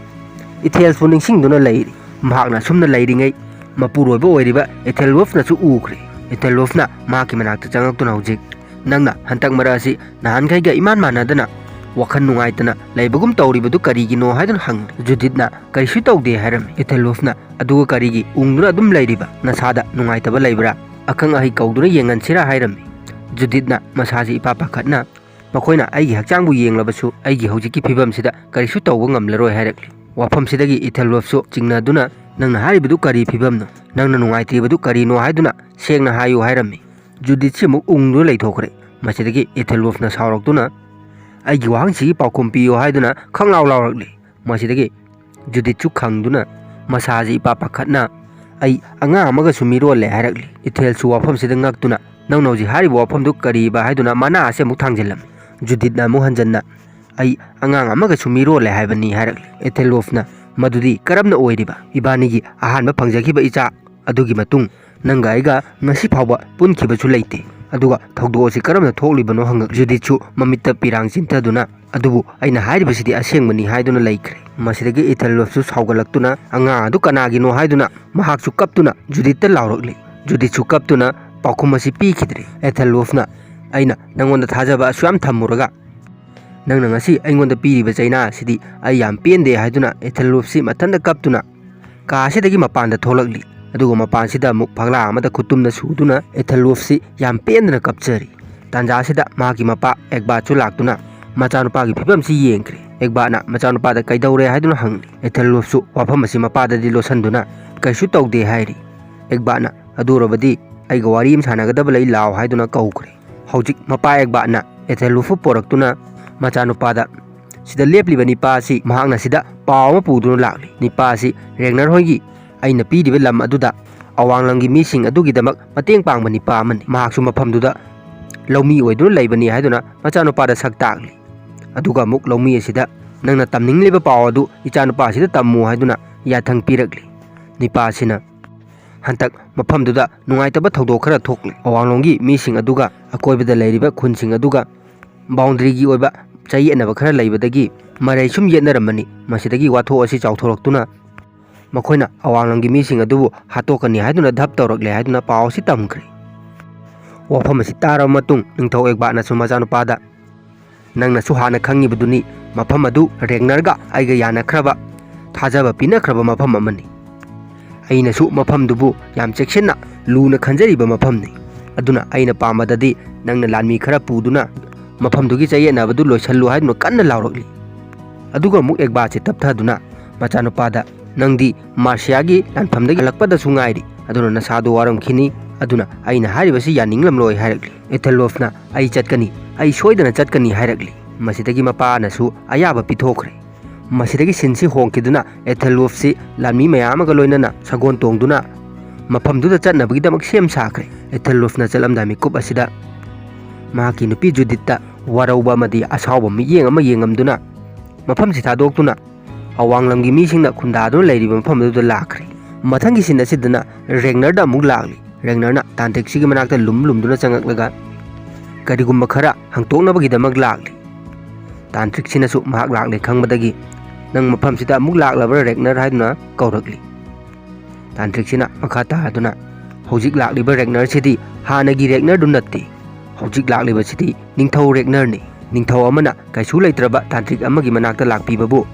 ꯏꯊꯦꯜꯁꯄꯨ ꯅꯤꯡꯁꯤꯡꯗꯨꯅ ꯂꯩꯔꯤ꯫ ꯃꯍꯥꯛꯅ ꯑꯁꯨꯝꯅ ꯂꯩꯔꯤꯉꯩ ꯃꯄꯨꯔꯣꯏꯕ ꯑꯣꯏꯔꯤꯕ ꯏꯊꯦꯜꯋꯨꯐꯅꯁꯨ ꯎꯈ꯭ꯔꯦ꯫ ꯏꯊꯦꯜꯋꯨꯐꯅ ꯃꯍꯥꯛꯀꯤ ꯃꯅꯥꯛꯇ ꯆꯪꯉꯛꯇꯨꯅ ꯍꯧꯖꯤꯛ, "ꯅꯪꯅ ꯍꯟꯇꯛ ꯃꯔꯛ ꯑꯁꯤ ꯅꯍꯥꯟꯈꯩꯒ ꯏꯃꯥꯟ ꯃꯥꯟꯅꯗꯅ ꯋꯥꯈꯜ ꯅꯨꯡꯉꯥꯏꯇꯅ ꯂꯩꯕꯒꯨꯝ ꯇꯧꯔꯤꯕꯗꯨ ꯀꯔꯤꯒꯤꯅꯣ?" ꯍꯥꯏꯗꯨꯅ ꯍꯪꯂꯤ꯫ ꯖꯨꯗꯤꯠꯅ, "ꯀꯔꯤꯁꯨ ꯇꯧꯗꯦ" ꯍꯥꯏꯔꯝꯃꯤ꯫ ꯏꯊꯦꯜꯋꯨꯐꯅ, "ꯑꯗꯨꯒ ꯀꯔꯤꯒꯤ ꯎꯪꯗꯨꯅ ꯑꯗꯨꯝ ꯂꯩꯔꯤꯕ? ꯅꯁꯥꯗ ꯅꯨꯡꯉꯥꯏꯇꯕ ꯂꯩꯕ꯭ꯔꯥ? ꯑꯈꯪ ꯑꯍꯩ ꯀꯧꯗꯨꯅ ꯌꯦꯡꯍꯟꯁꯤꯔꯥ?" ꯍꯥꯏꯔꯝꯃꯤ꯫ ꯖꯨꯗꯤꯠꯅ ꯃꯁꯥꯁꯤ ꯏꯄꯥ ꯄꯥꯈꯠꯅ, "ꯃꯈꯣꯏꯅ ꯑꯩꯒꯤ ꯍꯛꯆꯥꯡꯕꯨ ꯌꯦꯡꯂꯕꯁꯨ ꯑꯩꯒꯤ ꯍꯧꯖꯤꯛꯀꯤ ꯐꯤꯕꯝꯁꯤꯗ ꯀꯔꯤꯁꯨ ꯇꯧꯕ ꯉꯝꯂꯔꯣꯏ" ꯍꯥꯏꯔꯛꯂꯤ꯫ ꯋꯥꯐꯝꯁꯤꯗꯒꯤ ꯏꯊꯦꯜꯋꯨꯐꯁꯨ ꯆꯤꯡꯅꯗꯨꯅ, "ꯅꯪꯅ ꯍꯥꯏꯔꯤꯕꯗꯨ ꯀꯔꯤ ꯐꯤꯕꯝꯅꯣ? ꯅꯪꯅ ꯅꯨꯡꯉꯥꯏꯇ꯭ꯔꯤꯕꯗꯨ ꯀꯔꯤꯅꯣ ꯍꯥꯏꯗꯨꯅ ꯁꯦꯡꯅ ꯍꯥꯏꯌꯨ" ꯍꯥꯏꯔꯝꯃꯤ꯫ ꯖꯨꯗꯤꯠꯁꯤ ꯑꯃꯨꯛ ꯎꯪꯗꯨꯅ ꯂꯩꯊꯣꯛꯈ꯭ꯔꯦ꯫ ꯃꯁꯤꯗꯒꯤ ꯏꯊꯦꯜꯋꯨꯐꯅ ꯁꯥꯎꯔꯛꯇꯨꯅ, "ꯑꯩꯒꯤ ꯋꯥꯍꯪꯁꯤꯒꯤ ꯄꯥꯎꯈꯨꯝ ꯄꯤꯌꯨ" ꯍꯥꯏꯗꯨꯅ ꯈꯪꯂꯥꯎ ꯂꯥꯎꯔꯛꯂꯤ꯫ ꯃꯁꯤꯗꯒꯤ ꯖꯨꯗꯤꯠꯁꯨ ꯈꯪꯗꯨꯅ ꯃꯁꯥꯁꯤ ꯏꯄꯥ ꯄꯥꯈꯠꯅ, "ꯑꯩ ꯑꯉꯥꯡ ꯑꯃꯒꯁꯨ ꯃꯤꯔꯣꯜꯂꯦ" ꯍꯥꯏꯔꯛꯂꯤ꯫ ꯏꯊꯦꯜꯁꯨ ꯋꯥꯐꯝꯁꯤꯗ ꯉꯛꯇꯨꯅ, "ꯅꯪꯅ ꯍꯧꯖꯤꯛ ꯍꯥꯏꯔꯤꯕ ꯋꯥꯐꯝꯗꯨ ꯀꯔꯤꯕ?" ꯍꯥꯏꯗꯨꯅ ꯃꯅꯥ ꯑꯁꯤ ꯑꯃꯨꯛ ꯊꯥꯡꯖꯤꯜꯂꯝꯃꯤ꯫ ꯖꯨꯗꯤꯠꯅ ꯑꯃꯨꯛ ꯍꯟꯖꯟꯅ, "ꯑꯩ ꯑꯉꯥꯡ ꯑꯃꯒꯁꯨ ꯃꯤꯔꯣꯜꯂꯦ" ꯍꯥꯏꯕꯅꯤ ꯍꯥꯏꯔꯛꯂꯤ꯫ ꯏꯊꯦꯜꯋꯨꯐꯅ, "ꯃꯗꯨꯗꯤ ꯀꯔꯝꯅ ꯑꯣꯏꯔꯤꯕ? ꯏꯕꯥꯅꯤꯒꯤ ꯑꯍꯥꯟꯕ ꯐꯪꯖꯈꯤꯕ ꯏꯆꯥ ꯑꯗꯨꯒꯤ ꯃꯇꯨꯡ ꯅꯪꯒ ꯑꯩꯒ ꯉꯁꯤ ꯐꯥꯎꯕ ꯄꯨꯟꯈꯤꯕꯁꯨ ꯂꯩꯇꯦ꯫ ꯑꯗꯨꯒ ꯊꯧꯗꯣꯛ ꯑꯁꯤ ꯀꯔꯝꯅ ꯊꯣꯛꯂꯤꯕꯅꯣ?" ꯍꯪꯉꯛ ꯖꯨꯗꯤꯠꯁꯨ ꯃꯃꯤꯠꯇ ꯄꯤꯔꯥꯡ ꯆꯤꯟꯊꯗꯨꯅ, "ꯑꯗꯨꯕꯨ ꯑꯩꯅ ꯍꯥꯏꯔꯤꯕꯁꯤꯗꯤ ꯑꯁꯦꯡꯕꯅꯤ" ꯍꯥꯏꯗꯨꯅ ꯂꯩꯈ꯭ꯔꯦ꯫ ꯃꯁꯤꯗꯒꯤ ꯏꯊꯦꯜꯋꯨꯐꯁꯨ ꯁꯥꯎꯒꯠꯂꯛꯇꯨꯅ, "ꯑꯉꯥꯡ ꯑꯗꯨ ꯀꯅꯥꯒꯤꯅꯣ?" ꯍꯥꯏꯗꯨꯅ ꯃꯍꯥꯛꯁꯨ ꯀꯞꯇꯨꯅ ꯖꯨꯗꯤꯠꯇ ꯂꯥꯎꯔꯛꯂꯤ꯫ ꯖꯨꯗꯤꯠꯁꯨ ꯀꯞꯇꯨꯅ ꯄꯥꯎꯈꯨꯝ ꯑꯁꯤ ꯄꯤꯈꯤꯗ꯭ꯔꯦ꯫ ꯏꯊꯦꯜꯋꯨꯐꯅ, "ꯑꯩꯅ ꯅꯪꯉꯣꯟꯗ ꯊꯥꯖꯕ ꯑꯁꯨꯛ ꯌꯥꯝ ꯊꯝꯃꯨꯔꯒ ꯅꯪꯅ ꯉꯁꯤ ꯑꯩꯉꯣꯟꯗ ꯄꯤꯔꯤꯕ ꯆꯩꯅꯥ ꯑꯁꯤꯗꯤ ꯑꯩ ꯌꯥꯝ ꯄꯦꯟꯗꯦ" ꯍꯥꯏꯗꯨꯅ ꯏꯊꯦꯜꯋꯨꯐꯁꯤ ꯃꯊꯟꯇ ꯀꯞꯇꯨꯅ ꯀꯥ ꯑꯁꯤꯗꯒꯤ ꯃꯄꯥꯟꯗ ꯊꯣꯛꯂꯛꯂꯤ꯫ ꯑꯗꯨꯒ ꯃꯄꯥꯟꯁꯤꯗ ꯑꯃꯨꯛ ꯐꯛꯂꯥꯡ ꯑꯃꯗ ꯈꯨꯠꯇꯨꯝꯅ ꯁꯨꯗꯨꯅ ꯏꯊꯦꯜꯋꯨꯐꯁꯤ ꯌꯥꯝ ꯄꯦꯟꯗꯅ ꯀꯞꯆꯔꯤ꯫ ꯇꯥꯟꯖꯥꯁꯤꯗ ꯃꯍꯥꯛꯀꯤ ꯃꯄꯥ ꯑꯦꯒꯕꯥꯠꯁꯨ ꯂꯥꯛꯇꯨꯅ ꯃꯆꯥꯅꯨꯄꯥꯒꯤ ꯐꯤꯕꯝꯁꯤ ꯌꯦꯡꯈ꯭ꯔꯦ꯫ ꯑꯦꯒꯕꯥꯠꯅ ꯃꯆꯥꯅꯨꯄꯥꯗ ꯀꯩꯗꯧꯔꯦ ꯍꯥꯏꯗꯨꯅ ꯍꯪꯂꯤ꯫ ꯏꯊꯦꯜꯋꯨꯐꯁꯨ ꯋꯥꯐꯝ ꯑꯁꯤ ꯃꯄꯥꯗꯗꯤ ꯂꯣꯠꯁꯤꯟꯗꯨꯅ ꯀꯩꯁꯨ ꯇꯧꯗꯦ ꯍꯥꯏꯔꯤ꯫ ꯑꯦꯒꯕꯥꯠꯅ, "ꯑꯗꯨ ꯑꯣꯏꯔꯕꯗꯤ "ꯑꯩꯒ ꯋꯥꯔꯤ ꯑꯃ ꯁꯥꯟꯅꯒꯗꯕ ꯂꯩ, ꯂꯥꯛꯑꯣ" ꯍꯥꯏꯗꯨꯅ ꯀꯧꯈ꯭ꯔꯦ꯫ ꯍꯧꯖꯤꯛ ꯃꯄꯥ ꯑꯦꯒꯕꯥꯠꯅ ꯑꯦꯊꯦꯜꯋꯨꯐꯄꯨ ꯄꯣꯔꯛꯇꯨꯅ ꯃꯆꯥꯅꯨꯄꯥꯗ, "ꯁꯤꯗ ꯂꯦꯞꯂꯤꯕ ꯅꯤꯄꯥ ꯑꯁꯤ ꯃꯍꯥꯛꯅ ꯁꯤꯗ ꯄꯥꯎ ꯑꯃ ꯄꯨꯗꯨꯅ ꯂꯥꯛꯂꯤ꯫ ꯅꯤꯄꯥ ꯑꯁꯤ ꯔꯦꯒꯅꯔ ꯍꯣꯏꯒꯤ ꯑꯩꯅ ꯄꯤꯔꯤꯕ ꯂꯝ ꯑꯗꯨꯗ ꯑꯋꯥꯡꯂꯝꯒꯤ ꯃꯤꯁꯤꯡ ꯑꯗꯨꯒꯤꯗꯃꯛ ꯃꯇꯦꯡ ꯄꯥꯡꯕ ꯅꯤꯄꯥ ꯑꯃꯅꯤ꯫ ꯃꯍꯥꯛꯁꯨ ꯃꯐꯝꯗꯨꯗ ꯂꯧꯃꯤ ꯑꯣꯏꯗꯨꯅ ꯂꯩꯕꯅꯤ" ꯍꯥꯏꯗꯨꯅ ꯃꯆꯥꯅꯨꯄꯥꯗ ꯁꯛ ꯇꯥꯛꯂꯤ꯫ ꯑꯗꯨꯒ ꯑꯃꯨꯛ ꯂꯧꯃꯤ ꯑꯁꯤꯗ, "ꯅꯪꯅ ꯇꯝꯅꯤꯡꯂꯤꯕ ꯄꯥꯎ ꯑꯗꯨ ꯏꯆꯥꯅꯨꯄꯥ ꯑꯁꯤꯗ ꯇꯝꯃꯨ" ꯍꯥꯏꯗꯨꯅ ꯌꯥꯊꯪ ꯄꯤꯔꯛꯂꯤ꯫ ꯅꯤꯄꯥ ꯑꯁꯤꯅ ꯍꯟꯗꯛ ꯃꯐꯝꯗꯨꯗ ꯅꯨꯡꯉꯥꯏꯇꯕ ꯊꯧꯗꯣꯛ ꯈꯔ ꯊꯣꯛꯂꯤ꯫ ꯑꯋꯥꯡꯂꯣꯝꯒꯤ ꯃꯤꯁꯤꯡ ꯑꯗꯨꯒ ꯑꯀꯣꯏꯕꯗ ꯂꯩꯔꯤꯕ ꯈꯨꯟꯁꯤꯡ ꯑꯗꯨꯒ ꯕꯥꯎꯟꯗꯔꯤꯒꯤ ꯑꯣꯏꯕ ꯆꯌꯦꯠꯅꯕ ꯈꯔ ꯂꯩꯕꯗꯒꯤ ꯃꯔꯩ ꯁꯨꯝ ꯌꯦꯠꯅꯔꯝꯕꯅꯤ꯫ ꯃꯁꯤꯗꯒꯤ ꯋꯥꯊꯣꯛ ꯑꯁꯤ ꯆꯥꯎꯊꯣꯔꯛꯇꯨꯅ ꯃꯈꯣꯏꯅ ꯑꯋꯥꯡꯂꯝꯒꯤ ꯃꯤꯁꯤꯡ ꯑꯗꯨꯕꯨ ꯍꯥꯠꯇꯣꯛꯀꯅꯤ ꯍꯥꯏꯗꯨꯅ ꯙꯞ ꯇꯧꯔꯛꯂꯦ ꯍꯥꯏꯗꯨꯅ ꯄꯥꯎ ꯑꯁꯤ ꯇꯝꯈ꯭ꯔꯦ꯫ ꯋꯥꯐꯝ ꯑꯁꯤ ꯇꯥꯔꯕ ꯃꯇꯨꯡ ꯅꯤꯡꯊꯧ ꯑꯦꯒꯕꯥꯠꯅꯁꯨ ꯃꯆꯥꯅꯨꯄꯥꯗ, "ꯅꯪꯅꯁꯨ ꯍꯥꯟꯅ ꯈꯪꯉꯤꯕꯗꯨꯅꯤ, ꯃꯐꯝ ꯑꯗꯨ ꯔꯦꯒꯅꯔꯒ ꯑꯩꯒ ꯌꯥꯅꯈ꯭ꯔꯕ, ꯊꯥꯖꯕ ꯄꯤꯅꯈ꯭ꯔꯕ ꯃꯐꯝ ꯑꯃꯅꯤ꯫ ꯑꯩꯅꯁꯨ ꯃꯐꯝꯗꯨꯕꯨ ꯌꯥꯝ ꯆꯦꯛꯁꯤꯟꯅ, ꯂꯨꯅ ꯈꯟꯖꯔꯤꯕ ꯃꯐꯝꯅꯤ꯫ ꯑꯗꯨꯅ ꯑꯩꯅ ꯄꯥꯝꯕꯗꯗꯤ ꯅꯪꯅ ꯂꯥꯟꯃꯤ ꯈꯔ ꯄꯨꯗꯨꯅ ꯃꯐꯝꯗꯨꯒꯤ ꯆꯌꯦꯠꯅꯕꯗꯨ ꯂꯣꯏꯁꯜꯂꯨ" ꯍꯥꯏꯗꯨꯅ ꯀꯟꯅ ꯂꯥꯎꯔꯛꯂꯤ꯫ ꯑꯗꯨꯒ ꯑꯃꯨꯛ ꯑꯦꯒꯕꯥꯠꯁꯦ ꯇꯞꯊꯗꯨꯅ ꯃꯆꯥꯅꯨꯄꯥꯗ, "ꯅꯪꯗꯤ ꯃꯥꯔꯁꯤꯌꯥꯒꯤ ꯂꯥꯟꯐꯝꯗꯒꯤ ꯍꯜꯂꯛꯄꯗꯁꯨ ꯉꯥꯏꯔꯤ, ꯑꯗꯨꯅ ꯅꯁꯥꯗꯣ ꯋꯥꯔꯝꯈꯤꯅꯤ, ꯑꯗꯨꯅ ꯑꯩꯅ ꯍꯥꯏꯔꯤꯕꯁꯤ ꯌꯥꯅꯤꯡꯂꯝꯂꯣꯏ" ꯍꯥꯏꯔꯛꯂꯤ꯫ ꯑꯦꯊꯦꯜꯋꯨꯐꯅ, "ꯑꯩ ꯆꯠꯀꯅꯤ, ꯑꯩ ꯁꯣꯏꯗꯅ ꯆꯠꯀꯅꯤ" ꯍꯥꯏꯔꯛꯂꯤ꯫ ꯃꯁꯤꯗꯒꯤ ꯃꯄꯥꯅꯁꯨ ꯑꯌꯥꯕ ꯄꯤꯊꯣꯛꯈ꯭ꯔꯦ꯫ ꯃꯁꯤꯗꯒꯤ ꯁꯤꯟꯁꯤ ꯍꯣꯡꯈꯤꯗꯨꯅ ꯑꯦꯊꯦꯜꯋꯨꯐꯁꯤ ꯂꯥꯟꯃꯤ ꯃꯌꯥꯝ ꯑꯃꯒ ꯂꯣꯏꯅꯅ ꯁꯒꯣꯜ ꯇꯣꯡꯗꯨꯅ ꯃꯐꯝꯗꯨꯗ ꯆꯠꯅꯕꯒꯤꯗꯃꯛ ꯁꯦꯝ ꯁꯥꯈ꯭ꯔꯦ꯫ ꯑꯦꯊꯦꯜꯋꯨꯐꯅ ꯆꯠꯂꯝꯗꯥꯏ ꯃꯤꯀꯨꯞ ꯑꯁꯤꯗ ꯃꯍꯥꯛꯀꯤ ꯅꯨꯄꯤ ꯖꯨꯗꯤꯠꯇ ꯋꯥꯔꯧꯕ ꯑꯃꯗꯤ ꯑꯁꯥꯎꯕ ꯃꯤꯠꯌꯦꯡ ꯑꯃ ꯌꯦꯡꯉꯝꯗꯨꯅ ꯃꯐꯝꯁꯤ ꯊꯥꯗꯣꯛꯇꯨꯅ ꯑꯋꯥꯡꯂꯝꯒꯤ ꯃꯤꯁꯤꯡꯅ ꯈꯨꯟꯗꯥꯗꯨꯅ ꯂꯩꯔꯤꯕ ꯃꯐꯝ ꯑꯗꯨꯗ ꯂꯥꯛꯈ꯭ꯔꯦ꯫ ꯃꯊꯪꯒꯤ ꯁꯤꯟ ꯑꯁꯤꯗꯅ ꯔꯦꯒꯅꯔꯗ ꯑꯃꯨꯛ ꯂꯥꯛꯂꯤ꯫ ꯔꯦꯒꯅꯔꯅ ꯇꯥꯟꯇ꯭ꯔꯤꯛꯁꯤꯒꯤ ꯃꯅꯥꯛꯇ ꯂꯨꯝ ꯂꯨꯝꯗꯨꯅ ꯆꯪꯉꯛꯂꯒ ꯀꯔꯤꯒꯨꯝꯕ ꯈꯔ ꯍꯪꯇꯣꯛꯅꯕꯒꯤꯗꯃꯛ ꯂꯥꯛꯂꯤ꯫ ꯇꯥꯟꯇ꯭ꯔꯤꯛꯁꯤꯅꯁꯨ ꯃꯍꯥꯛ ꯂꯥꯛꯂꯦ ꯈꯪꯕꯗꯒꯤ, "ꯅꯪ ꯃꯐꯝꯁꯤꯗ ꯑꯃꯨꯛ ꯂꯥꯛꯂꯕ꯭ꯔꯥ ꯔꯦꯒꯅꯔ?" ꯍꯥꯏꯗꯨꯅ ꯀꯧꯔꯛꯂꯤ꯫ ꯇꯥꯟꯇ꯭ꯔꯤꯛꯁꯤꯅ ꯃꯈꯥ ꯇꯥꯗꯨꯅ, "ꯍꯧꯖꯤꯛ ꯂꯥꯛꯂꯤꯕ ꯔꯦꯒꯅꯔꯁꯤꯗꯤ ꯍꯥꯟꯅꯒꯤ ꯔꯦꯒꯅꯔꯗꯨ ꯅꯠꯇꯦ꯫ ꯍꯧꯖꯤꯛ ꯂꯥꯛꯂꯤꯕꯁꯤꯗꯤ ꯅꯤꯡꯊꯧ ꯔꯦꯒꯅꯔꯅꯤ꯫ ꯅꯤꯡꯊꯧ ꯑꯃꯅ ꯀꯩꯁꯨ ꯂꯩꯇ꯭ꯔꯕ ꯇꯥꯟꯇ꯭ꯔꯤꯛ ꯑꯃꯒꯤ ꯃꯅꯥꯛꯇ ꯂꯥꯛꯄꯤꯕꯕꯨ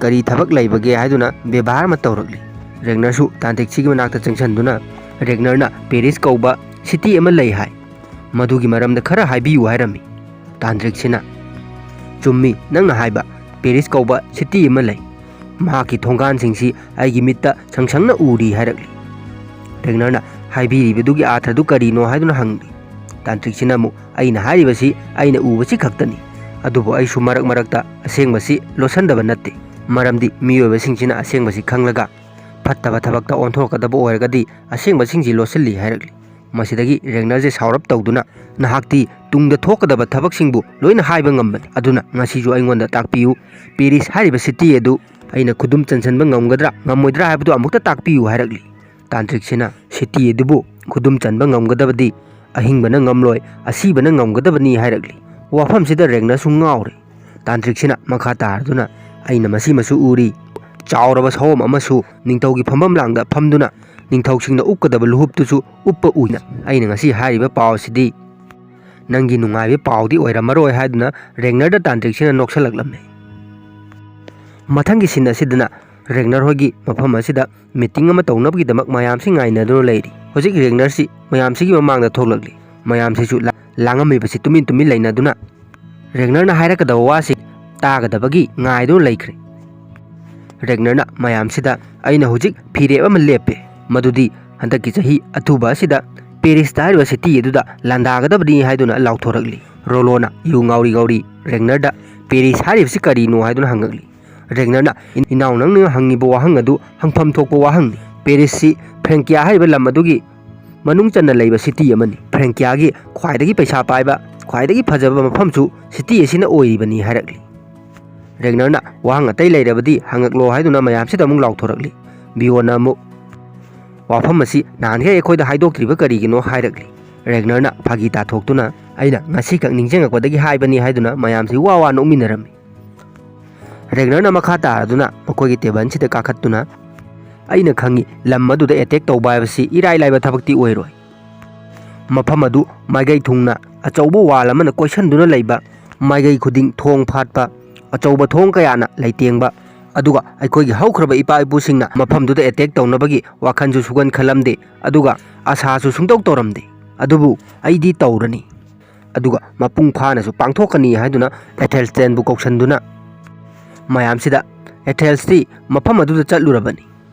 ꯀꯔꯤ ꯊꯕꯛ ꯂꯩꯕꯒꯦ?" ꯍꯥꯏꯗꯨꯅ ꯕꯦꯕꯥꯔ ꯑꯃ ꯇꯧꯔꯛꯂꯤ꯫ ꯔꯦꯒꯅꯔꯁꯨ ꯇꯥꯟꯇ꯭ꯔꯤꯛꯁꯤꯒꯤ ꯃꯅꯥꯛꯇ ꯆꯪꯁꯤꯟꯗꯨꯅ, "ꯔꯦꯒꯅꯔꯅ ꯄꯦꯔꯤꯁ ꯀꯧꯕ ꯁꯤꯇꯤ ꯑꯃ ꯂꯩ ꯍꯥꯏ, ꯃꯗꯨꯒꯤ ꯃꯔꯝꯗ ꯈꯔ ꯍꯥꯏꯕꯤꯌꯨ" ꯍꯥꯏꯔꯝꯃꯤ꯫ ꯇꯥꯟꯇ꯭ꯔꯤꯛꯁꯤꯅ, "ꯆꯨꯝꯃꯤ ꯅꯪꯅ ꯍꯥꯏꯕ, ꯄꯦꯔꯤꯁ ꯀꯧꯕ ꯁꯤꯇꯤ ꯑꯃ ꯂꯩ꯫ ꯃꯍꯥꯛꯀꯤ ꯊꯣꯡꯒꯥꯟꯁꯤꯡꯁꯤ ꯑꯩꯒꯤ ꯃꯤꯠꯇ ꯁꯪ ꯁꯪꯅ ꯎꯔꯤ" ꯍꯥꯏꯔꯛꯂꯤ꯫ ꯔꯦꯒꯅꯔꯅ, ꯍꯥꯏꯕꯤꯔꯤꯕꯗꯨꯒꯤ ꯑꯥꯊ꯭ꯔꯗꯨ ꯀꯔꯤꯅꯣ ꯍꯥꯏꯗꯨꯅ ꯍꯪꯂꯤ꯫ ꯇꯥꯟꯇ꯭ꯔꯤꯛꯁꯤꯅ ꯑꯃꯨꯛ, "ꯑꯩꯅ ꯍꯥꯏꯔꯤꯕꯁꯤ ꯑꯩꯅ ꯎꯕꯁꯤ ꯈꯛꯇꯅꯤ, ꯑꯗꯨꯕꯨ ꯑꯩꯁꯨ ꯃꯔꯛ ꯃꯔꯛꯇ ꯑꯁꯦꯡꯕꯁꯤ ꯂꯣꯠꯁꯤꯟꯗꯕ ꯅꯠꯇꯦ, ꯃꯔꯝꯗꯤ ꯃꯤꯑꯣꯏꯕꯁꯤꯡꯁꯤꯅ ꯑꯁꯦꯡꯕꯁꯤ ꯈꯪꯂꯒ ꯐꯠꯇꯕ ꯊꯕꯛꯇ ꯑꯣꯟꯊꯣꯔꯛꯀꯗꯕ ꯑꯣꯏꯔꯒꯗꯤ ꯑꯁꯦꯡꯕꯁꯤꯡꯁꯤ ꯂꯣꯠꯁꯤꯜꯂꯤ" ꯍꯥꯏꯔꯛꯂꯤ꯫ ꯃꯁꯤꯗꯒꯤ ꯔꯦꯒꯅꯔꯁꯦ ꯁꯥꯎꯔꯞ ꯇꯧꯗꯨꯅ, "ꯅꯍꯥꯛꯇꯤ ꯇꯨꯡꯗ ꯊꯣꯛꯀꯗꯕ ꯊꯕꯛꯁꯤꯡꯕꯨ ꯂꯣꯏꯅ ꯍꯥꯏꯕ ꯉꯝꯕꯅꯤ, ꯑꯗꯨꯅ ꯉꯁꯤꯁꯨ ꯑꯩꯉꯣꯟꯗ ꯇꯥꯛꯄꯤꯌꯨ, ꯄꯦꯔꯤꯁ ꯍꯥꯏꯔꯤꯕ ꯁꯤꯇꯤ ꯑꯗꯨ ꯑꯩꯅ ꯈꯨꯗꯨꯝ ꯆꯟꯁꯤꯟꯕ ꯉꯝꯒꯗ꯭ꯔꯥ ꯉꯝꯃꯣꯏꯗ꯭ꯔꯥ ꯍꯥꯏꯕꯗꯨ ꯑꯃꯨꯛꯇ ꯇꯥꯛꯄꯤꯌꯨ" ꯍꯥꯏꯔꯛꯂꯤ꯫ ꯇꯥꯟꯇ꯭ꯔꯤꯛꯁꯤꯅ ꯁꯤꯇꯤ ꯑꯗꯨꯕꯨ ꯈꯨꯗꯨꯝ ꯆꯟꯕ ꯉꯝꯒꯗꯕꯗꯤ ꯑꯍꯤꯡꯕꯅ ꯉꯝꯂꯣꯏ, ꯑꯁꯤꯕꯅ ꯉꯝꯒꯗꯕꯅꯤ ꯍꯥꯏꯔꯛꯂꯤ꯫ ꯋꯥꯐꯝꯁꯤꯗ ꯔꯦꯒꯅꯔꯁꯨ ꯉꯥꯎꯔꯦ꯫ ꯇꯥꯟꯇ꯭ꯔꯤꯛꯁꯤꯅ ꯃꯈꯥ ꯇꯥꯔꯗꯨꯅ, "ꯑꯩꯅ ꯃꯁꯤꯃꯁꯨ ꯎꯔꯤ, ꯆꯥꯎꯔꯕ ꯁꯑꯣꯝ ꯑꯃꯁꯨ ꯅꯤꯡꯊꯧꯒꯤ ꯐꯝꯐꯝ ꯂꯥꯡꯗ ꯐꯝꯗꯨꯅ ꯅꯤꯡꯊꯧꯁꯤꯡꯅ ꯎꯞꯀꯗꯕ ꯂꯨꯍꯨꯞꯇꯨꯁꯨ ꯎꯞꯄ ꯎꯏꯅ꯫ ꯑꯩꯅ ꯉꯁꯤ ꯍꯥꯏꯔꯤꯕ ꯄꯥꯎ ꯑꯁꯤꯗꯤ ꯅꯪꯒꯤ ꯅꯨꯡꯉꯥꯏꯕ ꯄꯥꯎꯗꯤ ꯑꯣꯏꯔꯝꯃꯔꯣꯏ" ꯍꯥꯏꯗꯨꯅ ꯔꯦꯒꯅꯔꯗ ꯇꯥꯟꯇ꯭ꯔꯤꯛꯁꯤꯅ ꯅꯣꯛꯁꯜꯂꯛꯂꯝꯃꯤ꯫ ꯃꯊꯪꯒꯤ ꯁꯤꯟ ꯑꯁꯤꯗꯅ ꯔꯦꯒꯅꯔ ꯍꯣꯏꯒꯤ ꯃꯐꯝ ꯑꯁꯤꯗ ꯃꯤꯇꯤꯡ ꯑꯃ ꯇꯧꯅꯕꯒꯤꯗꯃꯛ ꯃꯌꯥꯝꯁꯤ ꯉꯥꯏꯅꯗꯨꯅ ꯂꯩꯔꯤ꯫ ꯍꯧꯖꯤꯛ ꯔꯦꯒꯅꯔꯁꯤ ꯃꯌꯥꯝꯁꯤꯒꯤ ꯃꯃꯥꯡꯗ ꯊꯣꯛꯂꯛꯂꯤ꯫ ꯃꯌꯥꯝꯁꯤꯁꯨ ꯂꯥ-, ꯂꯥꯡꯉꯝꯃꯤꯕꯁꯤ ꯇꯨꯃꯤꯟ ꯇꯨꯃꯤꯟ ꯂꯩꯅꯗꯨꯅ ꯔꯦꯒꯅꯔꯅ ꯍꯥꯏꯔꯛꯀꯗꯕ ꯋꯥꯁꯤ ꯇꯥꯒꯗꯕꯒꯤ ꯉꯥꯏꯗꯨꯅ ꯂꯩꯈ꯭ꯔꯦ꯫ ꯔꯦꯒꯅꯔꯅ ꯃꯌꯥꯝꯁꯤꯗ, "ꯑꯩꯅ ꯍꯧꯖꯤꯛ ꯐꯤꯔꯦꯞ ꯑꯃ ꯂꯦꯞꯄꯦ, ꯃꯗꯨꯗꯤ ꯍꯟꯗꯛꯀꯤ ꯆꯍꯤ ꯑꯊꯨꯕ ꯑꯁꯤꯗ ꯄꯦꯔꯤꯁꯇ ꯍꯥꯏꯔꯤꯕ ꯁꯤꯇꯤ ꯑꯗꯨꯗ ꯂꯥꯟꯗꯥꯒꯗꯕꯅꯤ" ꯍꯥꯏꯗꯨꯅ ꯂꯥꯎꯊꯣꯔꯛꯂꯤ꯫ ꯔꯣꯂꯣꯅ ꯌꯨ ꯉꯥꯎꯔꯤ ꯉꯥꯎꯔꯤ ꯔꯦꯒꯅꯔꯗ, "ꯄꯦꯔꯤꯁ ꯍꯥꯏꯔꯤꯕꯁꯤ ꯀꯔꯤꯅꯣ?" ꯍꯥꯏꯗꯨꯅ ꯍꯪꯉꯛꯂꯤ꯫ ꯔꯦꯒꯅꯔꯅ, "ꯏꯟ-, ꯏꯅꯥꯎ, ꯅꯪꯅ ꯍꯪꯉꯤꯕ ꯋꯥꯍꯪ ꯑꯗꯨ ꯍꯪꯐꯝ ꯊꯣꯛꯄ ꯋꯥꯍꯪꯅꯤ꯫ ꯄꯦꯔꯤꯁꯁꯤ ꯐ꯭ꯔꯦꯡꯀꯤꯌꯥ ꯍꯥꯏꯔꯤꯕ ꯂꯝ ꯑꯗꯨꯒꯤ ꯃꯅꯨꯡ ꯆꯟꯅ ꯂꯩꯕ ꯁꯤꯇꯤ ꯑꯃꯅꯤ꯫ ꯐ꯭ꯔꯦꯡꯀꯤꯌꯥꯒꯤ ꯈ꯭ꯋꯥꯏꯗꯒꯤ ꯄꯩꯁꯥ ꯄꯥꯏꯕ, ꯈ꯭ꯋꯥꯏꯗꯒꯤ ꯐꯖꯕ ꯃꯐꯝꯁꯨ ꯁꯤꯇꯤ ꯑꯁꯤꯅ ꯑꯣꯏꯔꯤꯕꯅꯤ" ꯍꯥꯏꯔꯛꯂꯤ꯫ ꯔꯦꯒꯅꯔꯅ, "ꯋꯥꯍꯪ ꯑꯇꯩ ꯂꯩꯔꯕꯗꯤ ꯍꯪꯉꯛꯂꯣ" ꯍꯥꯏꯗꯨꯅ ꯃꯌꯥꯝꯁꯤꯗ ꯑꯃꯨꯛ ꯂꯥꯎꯊꯣꯔꯛꯂꯤ꯫ ꯕꯤꯌꯣꯟꯅ ꯑꯃꯨꯛ, "ꯋꯥꯐꯝ ꯑꯁꯤ ꯅꯍꯥꯟꯈꯩ ꯑꯩꯈꯣꯏꯗ ꯍꯥꯏꯗꯣꯛꯇ꯭ꯔꯤꯕ ꯀꯔꯤꯒꯤꯅꯣ?" ꯍꯥꯏꯔꯛꯂꯤ꯫ ꯔꯦꯒꯅꯔꯅ ꯐꯥꯒꯤ ꯇꯥꯊꯣꯛꯇꯨꯅ, "ꯑꯩꯅ ꯉꯁꯤꯈꯛ ꯅꯤꯡꯁꯤꯡꯉꯛꯄꯗꯒꯤ ꯍꯥꯏꯕꯅꯤ" ꯍꯥꯏꯗꯨꯅ ꯃꯌꯥꯝꯁꯤ ꯋꯥ ꯋꯥ ꯅꯣꯛꯃꯤꯟꯅꯔꯝꯃꯤ꯫ ꯔꯦꯒꯅꯔꯅ ꯃꯈꯥ ꯇꯥꯔꯗꯨꯅ ꯃꯈꯣꯏꯒꯤ ꯇꯦꯕꯜꯁꯤꯗ ꯀꯥꯈꯠꯇꯨꯅ, "ꯑꯩꯅ ꯈꯪꯏ, ꯂꯝ ꯑꯗꯨꯗ ꯑꯦꯇꯦꯛ ꯇꯧꯕ ꯍꯥꯏꯕꯁꯤ ꯏꯔꯥꯏ ꯂꯥꯏꯕ ꯊꯕꯛꯇꯤ ꯑꯣꯏꯔꯣꯏ꯫ ꯃꯐꯝ ꯑꯗꯨ ꯃꯥꯏꯀꯩ ꯊꯨꯡꯅ ꯑꯆꯧꯕ ꯋꯥꯜ ꯑꯃꯅ ꯀꯣꯏꯁꯟꯗꯨꯅ ꯂꯩꯕ, ꯃꯥꯏꯀꯩ ꯈꯨꯗꯤꯡ ꯊꯣꯡ ꯐꯥꯠꯄ, ꯑꯆꯧꯕ ꯊꯣꯡ ꯀꯌꯥꯅ ꯂꯩꯇꯦꯡꯕ, ꯑꯗꯨꯒ ꯑꯩꯈꯣꯏꯒꯤ ꯍꯧꯈ꯭ꯔꯕ ꯏꯄꯥ ꯏꯄꯨꯁꯤꯡꯅ ꯃꯐꯝꯗꯨꯗ ꯑꯦꯇꯦꯛ ꯇꯧꯅꯕꯒꯤ ꯋꯥꯈꯜꯁꯨ ꯁꯨꯒꯟ ꯈꯜꯂꯝꯗꯦ, ꯑꯗꯨꯒ ꯑꯁꯥꯁꯨ ꯁꯨꯡꯇꯧ ꯇꯧꯔꯝꯗꯦ꯫ ꯑꯗꯨꯕꯨ ꯑꯩꯗꯤ ꯇꯧꯔꯅꯤ, ꯑꯗꯨꯒ ꯃꯄꯨꯡ ꯐꯥꯅꯁꯨ ꯄꯥꯡꯊꯣꯛꯀꯅꯤ" ꯍꯥꯏꯗꯨꯅ ꯑꯦꯊꯦꯜꯁꯇꯦꯟꯕꯨ ꯀꯧꯁꯟꯗꯨꯅ ꯃꯌꯥꯝꯁꯤꯗ, "ꯑꯦꯊꯦꯜꯁꯇꯤ ꯃꯐꯝ ꯑꯗꯨꯗ ꯆꯠꯂꯨꯔꯕꯅꯤ꯫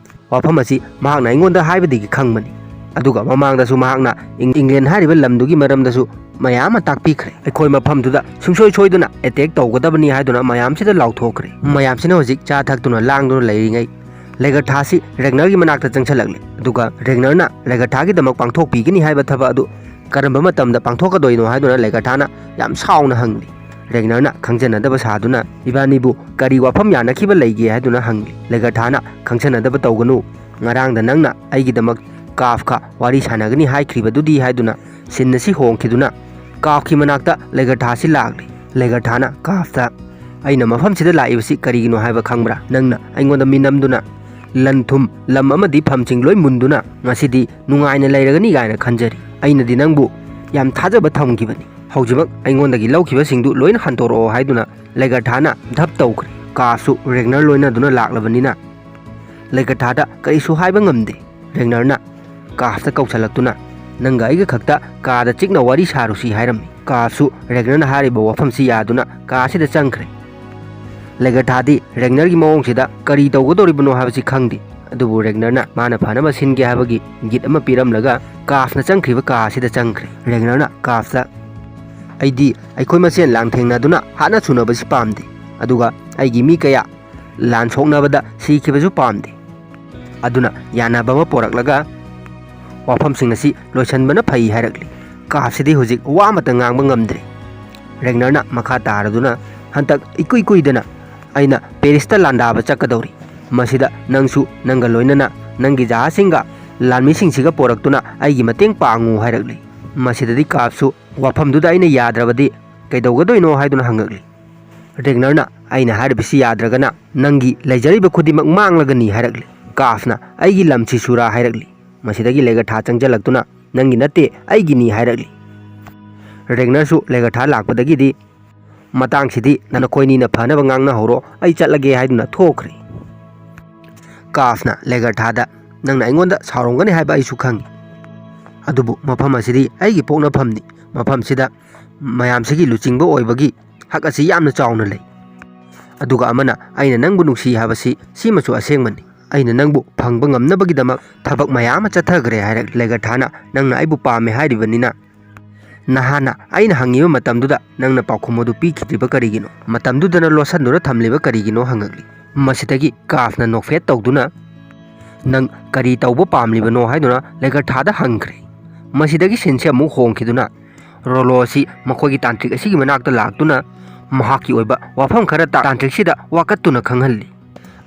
ꯋꯥꯐꯝ ꯑꯁꯤ ꯃꯍꯥꯛꯅ ꯑꯩꯉꯣꯟꯗ ꯍꯥꯏꯕꯗꯒꯤ ꯈꯪꯕꯅꯤ꯫ ꯑꯗꯨꯒ ꯃꯃꯥꯡꯗꯁꯨ ꯃꯍꯥꯛꯅ ꯏꯪ-, ꯏꯪꯂꯦꯟ ꯍꯥꯏꯔꯤꯕ ꯂꯝꯗꯨꯒꯤ ꯃꯔꯝꯗꯁꯨ ꯃꯌꯥꯝ ꯑꯃ ꯇꯥꯛꯄꯤꯈ꯭ꯔꯦ꯫ ꯑꯩꯈꯣꯏ ꯃꯐꯝꯗꯨꯗ ꯁꯨꯡꯁꯣꯏ ꯁꯣꯏꯗꯅ ꯑꯦꯇꯦꯛ ꯇꯧꯒꯗꯕꯅꯤ ꯍꯥꯏꯗꯨꯅ ꯃꯌꯥꯝꯁꯤꯗ ꯂꯥꯎꯊꯣꯛꯈ꯭ꯔꯦ꯫ ꯃꯌꯥꯝꯁꯤꯅ ꯍꯧꯖꯤꯛ ꯆꯥ ꯊꯛꯇꯨꯅ ꯂꯥꯡꯗꯨꯅ ꯂꯩꯔꯤꯉꯩ, ꯂꯦꯒꯔꯊꯥꯁꯤ ꯔꯦꯒꯅꯔꯒꯤ ꯃꯅꯥꯛꯇ ꯆꯪꯁꯤꯜꯂꯛꯂꯦ꯫ ꯑꯗꯨꯒ ꯔꯦꯒꯅꯔꯅ ꯂꯦꯒꯔꯊꯥꯒꯤꯗꯃꯛ ꯄꯥꯡꯊꯣꯛꯄꯤꯒꯅꯤ ꯍꯥꯏꯕ ꯊꯕꯛ ꯑꯗꯨ ꯀꯔꯝꯕ ꯃꯇꯝꯗ ꯄꯥꯡꯊꯣꯛꯀꯗꯣꯏꯅꯣ ꯍꯥꯏꯗꯨꯅ ꯂꯦꯒꯔꯊꯥꯅ ꯌꯥꯝ ꯁꯥꯎꯅ ꯍꯪꯂꯤ꯫ ꯔꯦꯒꯅꯔꯅ ꯈꯪꯖꯅꯗꯕ ꯁꯥꯗꯨꯅ, "ꯏꯕꯥꯅꯤꯕꯨ ꯀꯔꯤ ꯋꯥꯐꯝ ꯌꯥꯅꯈꯤꯕ ꯂꯩꯒꯦ?" ꯍꯥꯏꯗꯨꯅ ꯍꯪꯂꯤ꯫ ꯂꯦꯒꯔꯊꯥꯅ, "ꯈꯪꯖꯅꯗꯕ ꯇꯧꯒꯅꯨ꯫ ꯉꯔꯥꯡꯗ ꯅꯪꯅ ꯑꯩꯒꯤꯗꯃꯛ ꯀꯥꯐꯀ ꯋꯥꯔꯤ ꯁꯥꯟꯅꯒꯅꯤ ꯍꯥꯏꯈ꯭ꯔꯤꯕꯗꯨꯗꯤ?" ꯍꯥꯏꯗꯨꯅ ꯁꯤꯟ ꯑꯁꯤ ꯍꯣꯡꯈꯤꯗꯨꯅ ꯀꯥꯐꯀꯤ ꯃꯅꯥꯛꯇ ꯂꯦꯒꯔꯊꯥꯁꯤ ꯂꯥꯛꯂꯤ꯫ ꯂꯦꯒꯔꯊꯥꯅ ꯀꯥꯐꯇ, "ꯑꯩꯅ ꯃꯐꯝꯁꯤꯗ ꯂꯥꯛꯏꯕꯁꯤ ꯀꯔꯤꯒꯤꯅꯣ ꯍꯥꯏꯕ ꯈꯪꯕ꯭ꯔꯥ? ꯅꯪꯅ ꯑꯩꯉꯣꯟꯗ ꯃꯤꯅꯝꯗꯨꯅ ꯂꯟ ꯊꯨꯝ, ꯂꯝ ꯑꯃꯗꯤ ꯐꯝꯁꯤꯡ ꯂꯣꯏ ꯃꯨꯟꯗꯨꯅ ꯉꯁꯤꯗꯤ ꯅꯨꯡꯉꯥꯏꯅ ꯂꯩꯔꯒꯅꯤ ꯀꯥꯏꯅ ꯈꯟꯖꯔꯤ꯫ ꯑꯩꯅꯗꯤ ꯅꯪꯕꯨ ꯌꯥꯝ ꯊꯥꯖꯕ ꯊꯝꯈꯤꯕꯅꯤ꯫ ꯍꯧꯖꯤꯛꯃꯛ ꯑꯩꯉꯣꯟꯗꯒꯤ ꯂꯧꯈꯤꯕꯁꯤꯡꯗꯨ ꯂꯣꯏꯅ ꯍꯟꯗꯣꯔꯛꯑꯣ" ꯍꯥꯏꯗꯨꯅ ꯂꯦꯒꯔꯊꯥꯅ ꯙꯞ ꯇꯧꯈ꯭ꯔꯦ꯫ ꯀꯥꯐꯁꯨ ꯔꯦꯒꯅꯔ ꯂꯣꯏꯅꯗꯨꯅ ꯂꯥꯛꯂꯕꯅꯤꯅ ꯂꯦꯒꯔꯊꯥꯗ ꯀꯔꯤꯁꯨ ꯍꯥꯏꯕ ꯉꯝꯗꯦ꯫ ꯔꯦꯒꯅꯔꯅ ꯀꯥꯐꯇ ꯀꯧꯁꯜꯂꯛꯇꯨꯅ, "ꯅꯪꯒ ꯑꯩꯒ ꯈꯛꯇ ꯀꯥꯗ ꯆꯤꯛꯅ ꯋꯥꯔꯤ ꯁꯥꯔꯨꯁꯤ" ꯍꯥꯏꯔꯝꯃꯤ꯫ ꯀꯥꯐꯁꯨ ꯔꯦꯒꯅꯔꯅ ꯍꯥꯏꯔꯤꯕ ꯋꯥꯐꯝꯁꯤ ꯌꯥꯗꯨꯅ ꯀꯥꯁꯤꯗ ꯆꯪꯈ꯭ꯔꯦ꯫ ꯂꯦꯒꯔꯊꯥꯗꯤ ꯔꯦꯒꯅꯔꯒꯤ ꯃꯑꯣꯡꯁꯤꯗ ꯀꯔꯤ ꯇꯧꯒꯗꯧꯔꯤꯕꯅꯣ ꯍꯥꯏꯕꯁꯤ ꯈꯪꯗꯦ꯫ ꯑꯗꯨꯕꯨ ꯔꯦꯒꯅꯔꯅ ꯃꯥꯅ ꯐꯅꯕ ꯁꯤꯟꯒꯦ ꯍꯥꯏꯕꯒꯤ ꯏꯪꯒꯤꯠ ꯑꯃ ꯄꯤꯔꯝꯂꯒ ꯀꯥꯐꯅ ꯆꯪꯈ꯭ꯔꯤꯕ ꯀꯥ ꯑꯁꯤꯗ ꯆꯪꯈ꯭ꯔꯦ꯫ ꯔꯦꯒꯅꯔꯅ ꯀꯥꯐꯇ, "ꯑꯩꯗꯤ ꯑꯩꯈꯣꯏ ꯃꯁꯦꯟ ꯂꯥꯟꯊꯦꯡꯅꯗꯨꯅ ꯍꯥꯠꯅ ꯁꯨꯅꯕꯁꯤ ꯄꯥꯝꯗꯦ, ꯑꯗꯨꯒ ꯑꯩꯒꯤ ꯃꯤ ꯀꯌꯥ ꯂꯥꯟ ꯁꯣꯛꯅꯕꯗ ꯁꯤꯈꯤꯕꯁꯨ ꯄꯥꯝꯗꯦ꯫ ꯑꯗꯨꯅ ꯌꯥꯅꯕ ꯑꯃ ꯄꯣꯔꯛꯂꯒ ꯋꯥꯐꯝꯁꯤꯡ ꯑꯁꯤ ꯂꯣꯏꯁꯤꯟꯕꯅ ꯐꯩ" ꯍꯥꯏꯔꯛꯂꯤ꯫ ꯀꯥꯐꯁꯤꯗꯤ ꯍꯧꯖꯤꯛ ꯋꯥ ꯑꯃꯠꯇ ꯉꯥꯡꯕ ꯉꯝꯗ꯭ꯔꯦ꯫ ꯔꯦꯒꯅꯔꯅ ꯃꯈꯥ ꯇꯥꯔꯗꯨꯅ, "ꯍꯟꯗꯛ ꯏꯀꯨꯏ ꯀꯨꯏꯗꯅ ꯑꯩꯅ ꯄꯦꯔꯤꯁꯇ ꯂꯥꯟꯗꯥꯕ ꯆꯠꯀꯗꯧꯔꯤ꯫ ꯃꯁꯤꯗ ꯅꯪꯁꯨ ꯅꯪꯒ ꯂꯣꯏꯅꯅ ꯅꯪꯒꯤ ꯖꯍꯥꯖꯁꯤꯡꯒ ꯂꯥꯟꯃꯤꯁꯤꯡꯁꯤꯒ ꯄꯣꯔꯛꯇꯨꯅ ꯑꯩꯒꯤ ꯃꯇꯦꯡ ꯄꯥꯡꯉꯨ" ꯍꯥꯏꯔꯛꯂꯤ꯫ ꯃꯁꯤꯗꯗꯤ ꯀꯥꯐꯁꯨ, "ꯋꯥꯐꯝꯗꯨꯗ ꯑꯩꯅ ꯌꯥꯗ꯭ꯔꯕꯗꯤ ꯀꯩꯗꯧꯒꯗꯣꯏꯅꯣ?" ꯍꯥꯏꯗꯨꯅ ꯍꯪꯉꯛꯂꯤ꯫ ꯔꯦꯒꯅꯔꯅ, "ꯑꯩꯅ ꯍꯥꯏꯔꯤꯕꯁꯤ ꯌꯥꯗ꯭ꯔꯒꯅ ꯅꯪꯒꯤ ꯂꯩꯖꯔꯤꯕ ꯈꯨꯗꯤꯡꯃꯛ ꯃꯥꯡꯂꯒꯅꯤ" ꯍꯥꯏꯔꯛꯂꯤ꯫ ꯀꯥꯐꯅ, "ꯑꯩꯒꯤ ꯂꯝꯁꯤꯁꯨꯔꯥ?" ꯍꯥꯏꯔꯛꯂꯤ꯫ ꯃꯁꯤꯗꯒꯤ ꯂꯦꯒꯔꯊꯥ ꯆꯪꯁꯤꯜꯂꯛꯇꯨꯅ, "ꯅꯪꯒꯤ ꯅꯠꯇꯦ, ꯑꯩꯒꯤꯅꯤ" ꯍꯥꯏꯔꯛꯂꯤ꯫ ꯔꯦꯒꯅꯔꯁꯨ ꯂꯦꯒꯔꯊꯥ ꯂꯥꯛꯄꯗꯒꯤꯗꯤ, "ꯃꯇꯥꯡꯁꯤꯗꯤ ꯅꯈꯣꯏꯅꯤꯅ ꯐꯅꯕ ꯉꯥꯡꯅꯍꯧꯔꯣ, ꯑꯩ ꯆꯠꯂꯒꯦ" ꯍꯥꯏꯗꯨꯅ ꯊꯣꯛꯈ꯭ꯔꯦ꯫ ꯀꯥꯐꯅ ꯂꯦꯒꯔꯊꯥꯗ, "ꯅꯪꯅ ꯑꯩꯉꯣꯟꯗ ꯁꯥꯎꯔꯝꯒꯅꯤ ꯍꯥꯏꯕ ꯑꯩꯁꯨ ꯈꯪꯏ, ꯑꯗꯨꯕꯨ ꯃꯐꯝ ꯑꯁꯤꯗꯤ ꯑꯩꯒꯤ ꯄꯣꯛꯅꯐꯝꯅꯤ꯫ ꯃꯐꯝꯁꯤꯗ ꯃꯌꯥꯝꯁꯤꯒꯤ ꯂꯨꯆꯤꯡꯕ ꯑꯣꯏꯕꯒꯤ ꯍꯛ ꯑꯁꯤ ꯌꯥꯝꯅ ꯆꯥꯎꯅ ꯂꯩ꯫ ꯑꯗꯨꯒ ꯑꯃꯅ, ꯑꯩꯅ ꯅꯪꯕꯨ ꯅꯨꯡꯁꯤ ꯍꯥꯏꯕꯁꯤ ꯁꯤꯃꯁꯨ ꯑꯁꯦꯡꯕꯅꯤ꯫ ꯑꯩꯅ ꯅꯪꯕꯨ ꯐꯪꯕ ꯉꯝꯅꯕꯒꯤꯗꯃꯛ ꯊꯕꯛ ꯃꯌꯥꯝ ꯑꯃ ꯆꯠꯊꯈ꯭ꯔꯦ" ꯍꯥꯏꯔꯛꯂꯤ꯫ ꯂꯦꯒꯔꯊꯥꯅ "ꯅꯪꯅ ꯑꯩꯕꯨ ꯄꯥꯝꯃꯦ ꯍꯥꯏꯔꯤꯕꯅꯤꯅ, ꯅꯍꯥꯟꯅ ꯑꯩꯅ ꯍꯪꯉꯤꯕ ꯃꯇꯝꯗꯨꯗ ꯅꯪꯅ ꯄꯥꯎꯈꯨꯝ ꯑꯗꯨ ꯄꯤꯈꯤꯗ꯭ꯔꯤꯕ ꯀꯔꯤꯒꯤꯅꯣ? ꯃꯇꯝꯗꯨꯗꯅ ꯂꯣꯠꯁꯤꯟꯗꯨꯅ ꯊꯝꯂꯤꯕ ꯀꯔꯤꯒꯤꯅꯣ?" ꯍꯪꯉꯛꯂꯤ꯫ ꯃꯁꯤꯗꯒꯤ ꯀꯥꯐꯅ ꯅꯣꯛꯐꯦꯠ ꯇꯧꯗꯨꯅ "ꯅꯪ ꯀꯔꯤ ꯇꯧꯕ ꯄꯥꯝꯂꯤꯕꯅꯣ?" ꯍꯥꯏꯗꯨꯅ ꯂꯦꯒꯔꯊꯥꯗ ꯍꯪꯈ꯭ꯔꯦ꯫ ꯃꯁꯤꯗꯒꯤ ꯁꯤꯟꯁꯦ ꯑꯃꯨꯛ ꯍꯣꯡꯈꯤꯗꯨꯅ ꯔꯣꯂꯣ ꯑꯁꯤ ꯃꯈꯣꯏꯒꯤ ꯇꯥꯟꯇ꯭ꯔꯤꯛ ꯑꯁꯤꯒꯤ ꯃꯅꯥꯛꯇ ꯂꯥꯛꯇꯨꯅ ꯃꯍꯥꯛꯀꯤ ꯑꯣꯏꯕ ꯋꯥꯐꯝ ꯈꯔ ꯇꯥ-, ꯇꯥꯟꯇ꯭ꯔꯤꯛꯁꯤꯗ ꯋꯥꯀꯠꯇꯨꯅ ꯈꯪꯍꯜꯂꯤ꯫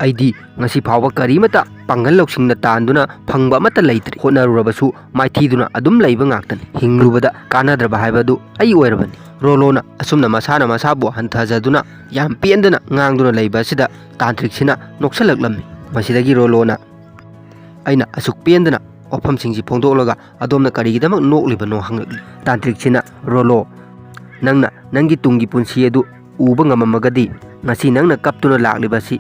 "ꯑꯩꯗꯤ ꯉꯁꯤ ꯐꯥꯎꯕ ꯀꯔꯤꯃꯠꯇ ꯄꯥꯡꯒꯜ ꯂꯧꯁꯤꯡꯅ ꯇꯥꯟꯗꯨꯅ ꯐꯪꯕ ꯑꯃꯠꯇ ꯂꯩꯇ꯭ꯔꯤ꯫ ꯍꯣꯠꯅꯔꯨꯔꯕꯁꯨ ꯃꯥꯏꯊꯤꯗꯨꯅ ꯑꯗꯨꯝ ꯂꯩꯕ ꯉꯥꯛꯇꯅꯤ꯫ ꯍꯤꯡꯂꯨꯕꯗ ꯀꯥꯟꯅꯗ꯭ꯔꯕ ꯍꯥꯏꯕꯗꯨ ꯑꯩ ꯑꯣꯏꯔꯕꯅꯤ꯫" ꯔꯣꯂꯣꯅ ꯑꯁꯨꯝꯅ ꯃꯁꯥꯅ ꯃꯁꯥꯕꯨ ꯍꯟꯊꯖꯗꯨꯅ ꯌꯥꯝ ꯄꯦꯟꯗꯅ ꯉꯥꯡꯗꯨꯅ ꯂꯩꯕ ꯑꯁꯤꯗ ꯇꯥꯟꯇ꯭ꯔꯤꯛꯁꯤꯅ ꯅꯣꯛꯁꯜꯂꯛꯂꯝꯃꯤ꯫ ꯃꯁꯤꯗꯒꯤ ꯔꯣꯂꯣꯅ "ꯑꯩꯅ ꯑꯁꯨꯛ ꯄꯦꯟꯗꯅ ꯋꯥꯐꯝꯁꯤꯡꯁꯤ ꯐꯣꯡꯗꯣꯛꯂꯒ ꯑꯗꯣꯝꯅ ꯀꯔꯤꯒꯤꯗꯃꯛ ꯅꯣꯛꯂꯤꯕꯅꯣ?" ꯍꯪꯂꯛꯂꯤ꯫ ꯇꯥꯟꯇ꯭ꯔꯤꯛꯁꯤꯅ "ꯔꯣꯂꯣ, ꯅꯪꯅ ꯅꯪꯒꯤ ꯇꯨꯡꯒꯤ ꯄꯨꯟꯁꯤ ꯑꯗꯨ ꯎꯕ ꯉꯝꯃꯝꯃꯒꯗꯤ ꯉꯁꯤ ꯅꯪꯅ ꯀꯞꯇꯨꯅ ꯂꯥꯛꯂꯤꯕꯁꯤ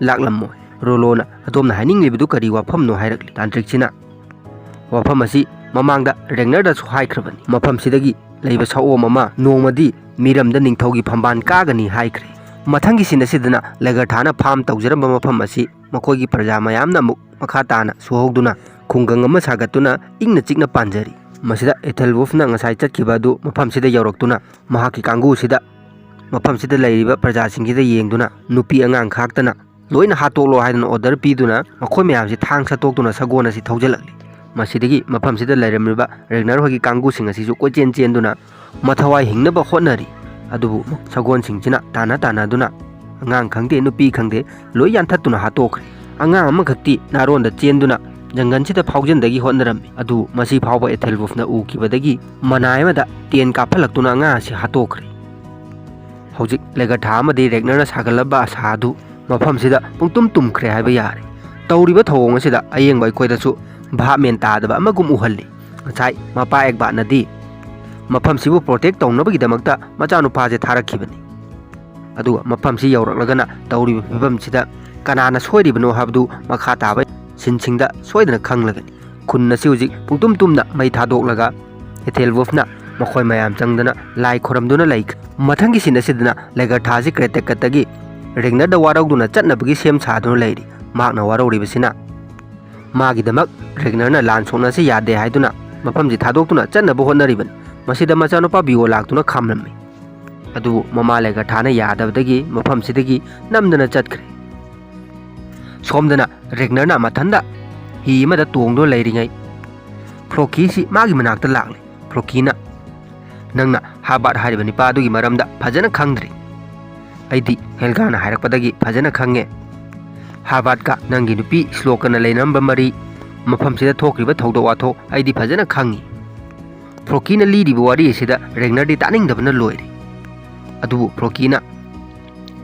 ꯂꯥꯛꯂꯝꯃꯣꯏ꯫" "ꯔꯣꯂꯣꯅ ꯑꯗꯣꯝꯅ ꯍꯥꯏꯅꯤꯡꯂꯤꯕꯗꯨ ꯀꯔꯤ ꯋꯥꯐꯝꯅꯣ?" ꯍꯥꯏꯔꯛꯂꯤ꯫ ꯇꯥꯟꯇ꯭ꯔꯤꯛꯁꯤꯅ "ꯋꯥꯐꯝ ꯑꯁꯤ ꯃꯃꯥꯡꯗ ꯔꯦꯒꯅꯔꯗꯁꯨ ꯍꯥꯏꯈ꯭ꯔꯕꯅꯤ꯫ ꯃꯐꯝꯁꯤꯗꯒꯤ ꯂꯩꯕ ꯁꯑꯣꯝ ꯑꯃ ꯅꯣꯡꯃꯗꯤ ꯃꯤꯔꯝꯗ ꯅꯤꯡꯊꯧꯒꯤ ꯐꯝꯕꯥꯜ ꯀꯥꯒꯅꯤ ꯍꯥꯏꯈ꯭ꯔꯦ꯫" ꯃꯊꯪꯒꯤ ꯁꯤꯟ ꯑꯁꯤꯗꯅ ꯂꯦꯒꯔꯊꯥꯅ ꯐꯥꯔꯝ ꯇꯧꯖꯔꯝꯕ ꯃꯐꯝ ꯑꯁꯤ ꯃꯈꯣꯏꯒꯤ ꯄ꯭ꯔꯖꯥ ꯃꯌꯥꯝꯅ ꯑꯃꯨꯛ ꯃꯈꯥ ꯇꯥꯅ ꯁꯨꯍꯧꯗꯨꯅ ꯈꯨꯡꯒꯪ ꯑꯃ ꯁꯥꯒꯠꯇꯨꯅ ꯏꯪꯅ ꯆꯤꯛꯅ ꯄꯥꯟꯖꯔꯤ꯫ ꯃꯁꯤꯗ ꯑꯦꯊꯦꯜꯋꯨꯐꯅ ꯉꯁꯥꯏ ꯆꯠꯈꯤꯕ ꯑꯗꯨ ꯃꯐꯝꯁꯤꯗ ꯌꯧꯔꯛꯇꯨꯅ ꯃꯍꯥꯛꯀꯤ ꯀꯥꯡꯕꯨꯁꯤꯗ, ꯃꯐꯝꯁꯤꯗ ꯂꯩꯔꯤꯕ ꯄ꯭ꯔꯖꯥꯁꯤꯡꯁꯤꯗ ꯌꯦꯡꯗꯨꯅ ꯅꯨꯄꯤ ꯑꯉꯥꯡ ꯈꯥꯛꯇꯅ ꯂꯣꯏꯅ ꯍꯥꯠꯇꯣꯛꯂꯣ ꯍꯥꯏꯗꯨꯅ ꯑꯣꯔꯗꯔ ꯄꯤꯗꯨꯅ ꯃꯈꯣꯏ ꯃꯌꯥꯝꯁꯤ ꯊꯥꯡ ꯁꯠꯇꯣꯛꯇꯨꯅ ꯁꯒꯣꯜ ꯑꯁꯤ ꯊꯧꯖꯤꯜꯂꯛꯂꯤ꯫ ꯃꯁꯤꯗꯒꯤ ꯃꯐꯝꯁꯤꯗ ꯂꯩꯔꯝꯂꯤꯕ ꯔꯦꯒꯅꯔ ꯍꯣꯏꯒꯤ ꯀꯥꯡꯕꯨꯁꯤꯡ ꯑꯁꯤꯁꯨ ꯀꯣꯏꯆꯦꯟ ꯆꯦꯟꯗꯨꯅ ꯃꯊꯋꯥꯏ ꯍꯤꯡꯅꯕ ꯍꯣꯠꯅꯔꯤ꯫ ꯑꯗꯨꯕꯨ ꯁꯒꯣꯜꯁꯤꯡꯁꯤꯅ ꯇꯥꯟꯅ ꯇꯥꯟꯅꯗꯨꯅ ꯑꯉꯥꯡ ꯈꯪꯗꯦ, ꯅꯨꯄꯤ ꯈꯪꯗꯦ, ꯂꯣꯏ ꯌꯥꯟꯊꯠꯇꯨꯅ ꯍꯥꯠꯇꯣꯛꯈ꯭ꯔꯦ꯫ ꯑꯉꯥꯡ ꯑꯃꯈꯛꯇꯤ ꯅꯥꯔꯣꯟꯗ ꯆꯦꯟꯗꯨꯅ ꯖꯪꯒꯜꯁꯤꯗ ꯐꯥꯎꯖꯟꯗꯒꯤ ꯍꯣꯠꯅꯔꯝꯃꯤ꯫ ꯑꯗꯨꯕꯨ ꯃꯁꯤ ꯐꯥꯎꯕ ꯑꯦꯊꯦꯜꯋꯨꯐꯅ ꯎꯈꯤꯕꯗꯒꯤ ꯃꯅꯥꯏ ꯑꯃꯗ ꯇꯦꯟ ꯀꯥꯞꯍꯜꯂꯛꯇꯨꯅ ꯑꯉꯥꯡ ꯑꯁꯤ ꯍꯥꯠꯇꯣꯛꯈ꯭ꯔꯦ꯫ ꯍꯧꯖꯤꯛ ꯂꯦꯒꯔꯊꯥ ꯑꯃꯗꯤ ꯔꯦꯒꯅꯔꯅ ꯁꯥꯒꯠꯂꯝꯕ ꯑꯁꯥ ꯑꯗꯨ ꯃꯐꯝꯁꯤꯗ ꯄꯨꯡꯇꯨꯝ ꯇꯨꯝꯈ꯭ꯔꯦ ꯍꯥꯏꯕ ꯌꯥꯔꯦ꯫ ꯇꯧꯔꯤꯕ ꯊꯧꯑꯣꯡ ꯑꯁꯤꯗ ꯑꯌꯦꯡꯕ ꯑꯩꯈꯣꯏꯗꯁꯨ ꯚꯥꯞ ꯃꯦꯟ ꯇꯥꯗꯕ ꯑꯃꯒꯨꯝ ꯎꯍꯜꯂꯤ꯫ ꯉꯁꯥꯏ ꯃꯄꯥ ꯑꯦꯛꯕꯥꯠꯅꯗꯤ ꯃꯐꯝꯁꯤꯕꯨ ꯄ꯭ꯔꯣꯇꯦꯛ ꯇꯧꯅꯕꯒꯤꯗꯃꯛꯇ ꯃꯆꯥꯅꯨꯄꯥꯁꯦ ꯊꯥꯔꯛꯈꯤꯕꯅꯤ꯫ ꯑꯗꯨꯒ ꯃꯐꯝꯁꯤ ꯌꯧꯔꯛꯂꯒꯅ ꯇꯧꯔꯤꯕ ꯐꯤꯕꯝꯁꯤꯗ ꯀꯅꯥꯅ ꯁꯣꯏꯔꯤꯕꯅꯣ ꯍꯥꯏꯕꯗꯨ ꯃꯈꯥ ꯇꯥꯕ ꯁꯤꯟꯁꯤꯡꯗ ꯁꯣꯏꯗꯅ ꯈꯪꯂꯒꯅꯤ꯫ ꯈꯨꯟ ꯑꯁꯤ ꯍꯧꯖꯤꯛ ꯄꯨꯡꯇꯨꯝ ꯇꯨꯝꯅ ꯃꯩ ꯊꯥꯗꯣꯛꯂꯒ ꯑꯦꯊꯦꯜꯋꯨꯐꯅ ꯃꯈꯣꯏ ꯃꯌꯥꯝ ꯆꯪꯗꯅ ꯂꯥꯏ ꯈꯣꯏꯔꯝꯗꯨꯅ ꯂꯩꯈ꯭ꯔꯦ꯫ ꯃꯊꯪꯒꯤ ꯁꯤꯟ ꯑꯁꯤꯗꯅ ꯂꯦꯒꯔꯊꯥꯁꯤ ꯀ꯭ꯔꯦꯇꯦꯛꯀꯠꯇꯒꯤ ꯔꯦꯒꯅꯔꯗ ꯋꯥꯔꯧꯗꯨꯅ ꯆꯠꯅꯕꯒꯤ ꯁꯦꯝ ꯁꯥꯗꯨꯅ ꯂꯩꯔꯤ꯫ ꯃꯍꯥꯛꯅ ꯋꯥꯔꯧꯔꯤꯕꯁꯤꯅ ꯃꯥꯒꯤꯗꯃꯛ ꯔꯦꯒꯅꯔꯅ ꯂꯥꯟ ꯁꯣꯛꯅꯁꯤ ꯌꯥꯗꯦ ꯍꯥꯏꯗꯨꯅ ꯃꯐꯝꯁꯤ ꯊꯥꯗꯣꯛꯇꯨꯅ ꯆꯠꯅꯕ ꯍꯣꯠꯅꯔꯤꯕꯅꯤ꯫ ꯃꯁꯤꯗ ꯃꯆꯥꯅꯨꯄꯥ ꯕꯤꯑꯣ ꯂꯥꯛꯇꯨꯅ ꯈꯥꯝꯂꯝꯃꯤ꯫ ꯑꯗꯨꯕꯨ ꯃꯃꯥ ꯂꯦꯒꯔꯊꯥꯅ ꯌꯥꯗꯕꯗꯒꯤ ꯃꯐꯝꯁꯤꯗꯒꯤ ꯅꯝꯗꯅ ꯆꯠꯈ꯭ꯔꯦ꯫ ꯁꯣꯝꯗꯅ ꯔꯦꯒꯅꯔꯅ ꯃꯊꯟꯗ ꯍꯤ ꯑꯃꯗ ꯇꯣꯡꯗꯨꯅ ꯂꯩꯔꯤꯉꯩ ꯐ꯭ꯂꯣꯀꯤꯁꯤ ꯃꯥꯒꯤ ꯃꯅꯥꯛꯇ ꯂꯥꯛꯂꯦ꯫ ꯐ꯭ꯂꯣꯀꯤꯅ, "ꯅꯪꯅ ꯍꯥꯔꯕꯥꯔꯠ ꯍꯥꯏꯔꯤꯕ ꯅꯨꯄꯥ ꯑꯗꯨꯒꯤ ꯃꯔꯝꯗ ꯐꯖꯅ ꯈꯪꯗ꯭ꯔꯤ꯫ ꯑꯩꯗꯤ ꯍꯦꯜꯒꯥꯅ ꯍꯥꯏꯔꯛꯄꯗꯒꯤ ꯐꯖꯅ ꯈꯪꯉꯦ꯫ ꯍꯥꯔꯕꯥꯔꯠꯀ ꯅꯪꯒꯤ ꯅꯨꯄꯤ ꯁ꯭ꯂꯣꯀꯅ ꯂꯩꯅꯔꯝꯕ ꯃꯔꯤ, ꯃꯐꯝꯁꯤꯗ ꯊꯣꯛꯈ꯭ꯔꯤꯕ ꯊꯧꯗꯣꯛ ꯋꯥꯊꯣꯛ ꯑꯩꯗꯤ ꯐꯖꯅ ꯈꯪꯉꯤ꯫" ꯐ꯭ꯂꯣꯀꯤꯅ ꯂꯤꯔꯤꯕ ꯋꯥꯔꯤ ꯑꯁꯤꯗ ꯔꯦꯒꯅꯔꯗꯤ ꯇꯥꯅꯤꯡꯗꯕꯅ ꯂꯣꯏꯔꯦ꯫ ꯑꯗꯨꯕꯨ ꯐ꯭ꯂꯣꯀꯤꯅ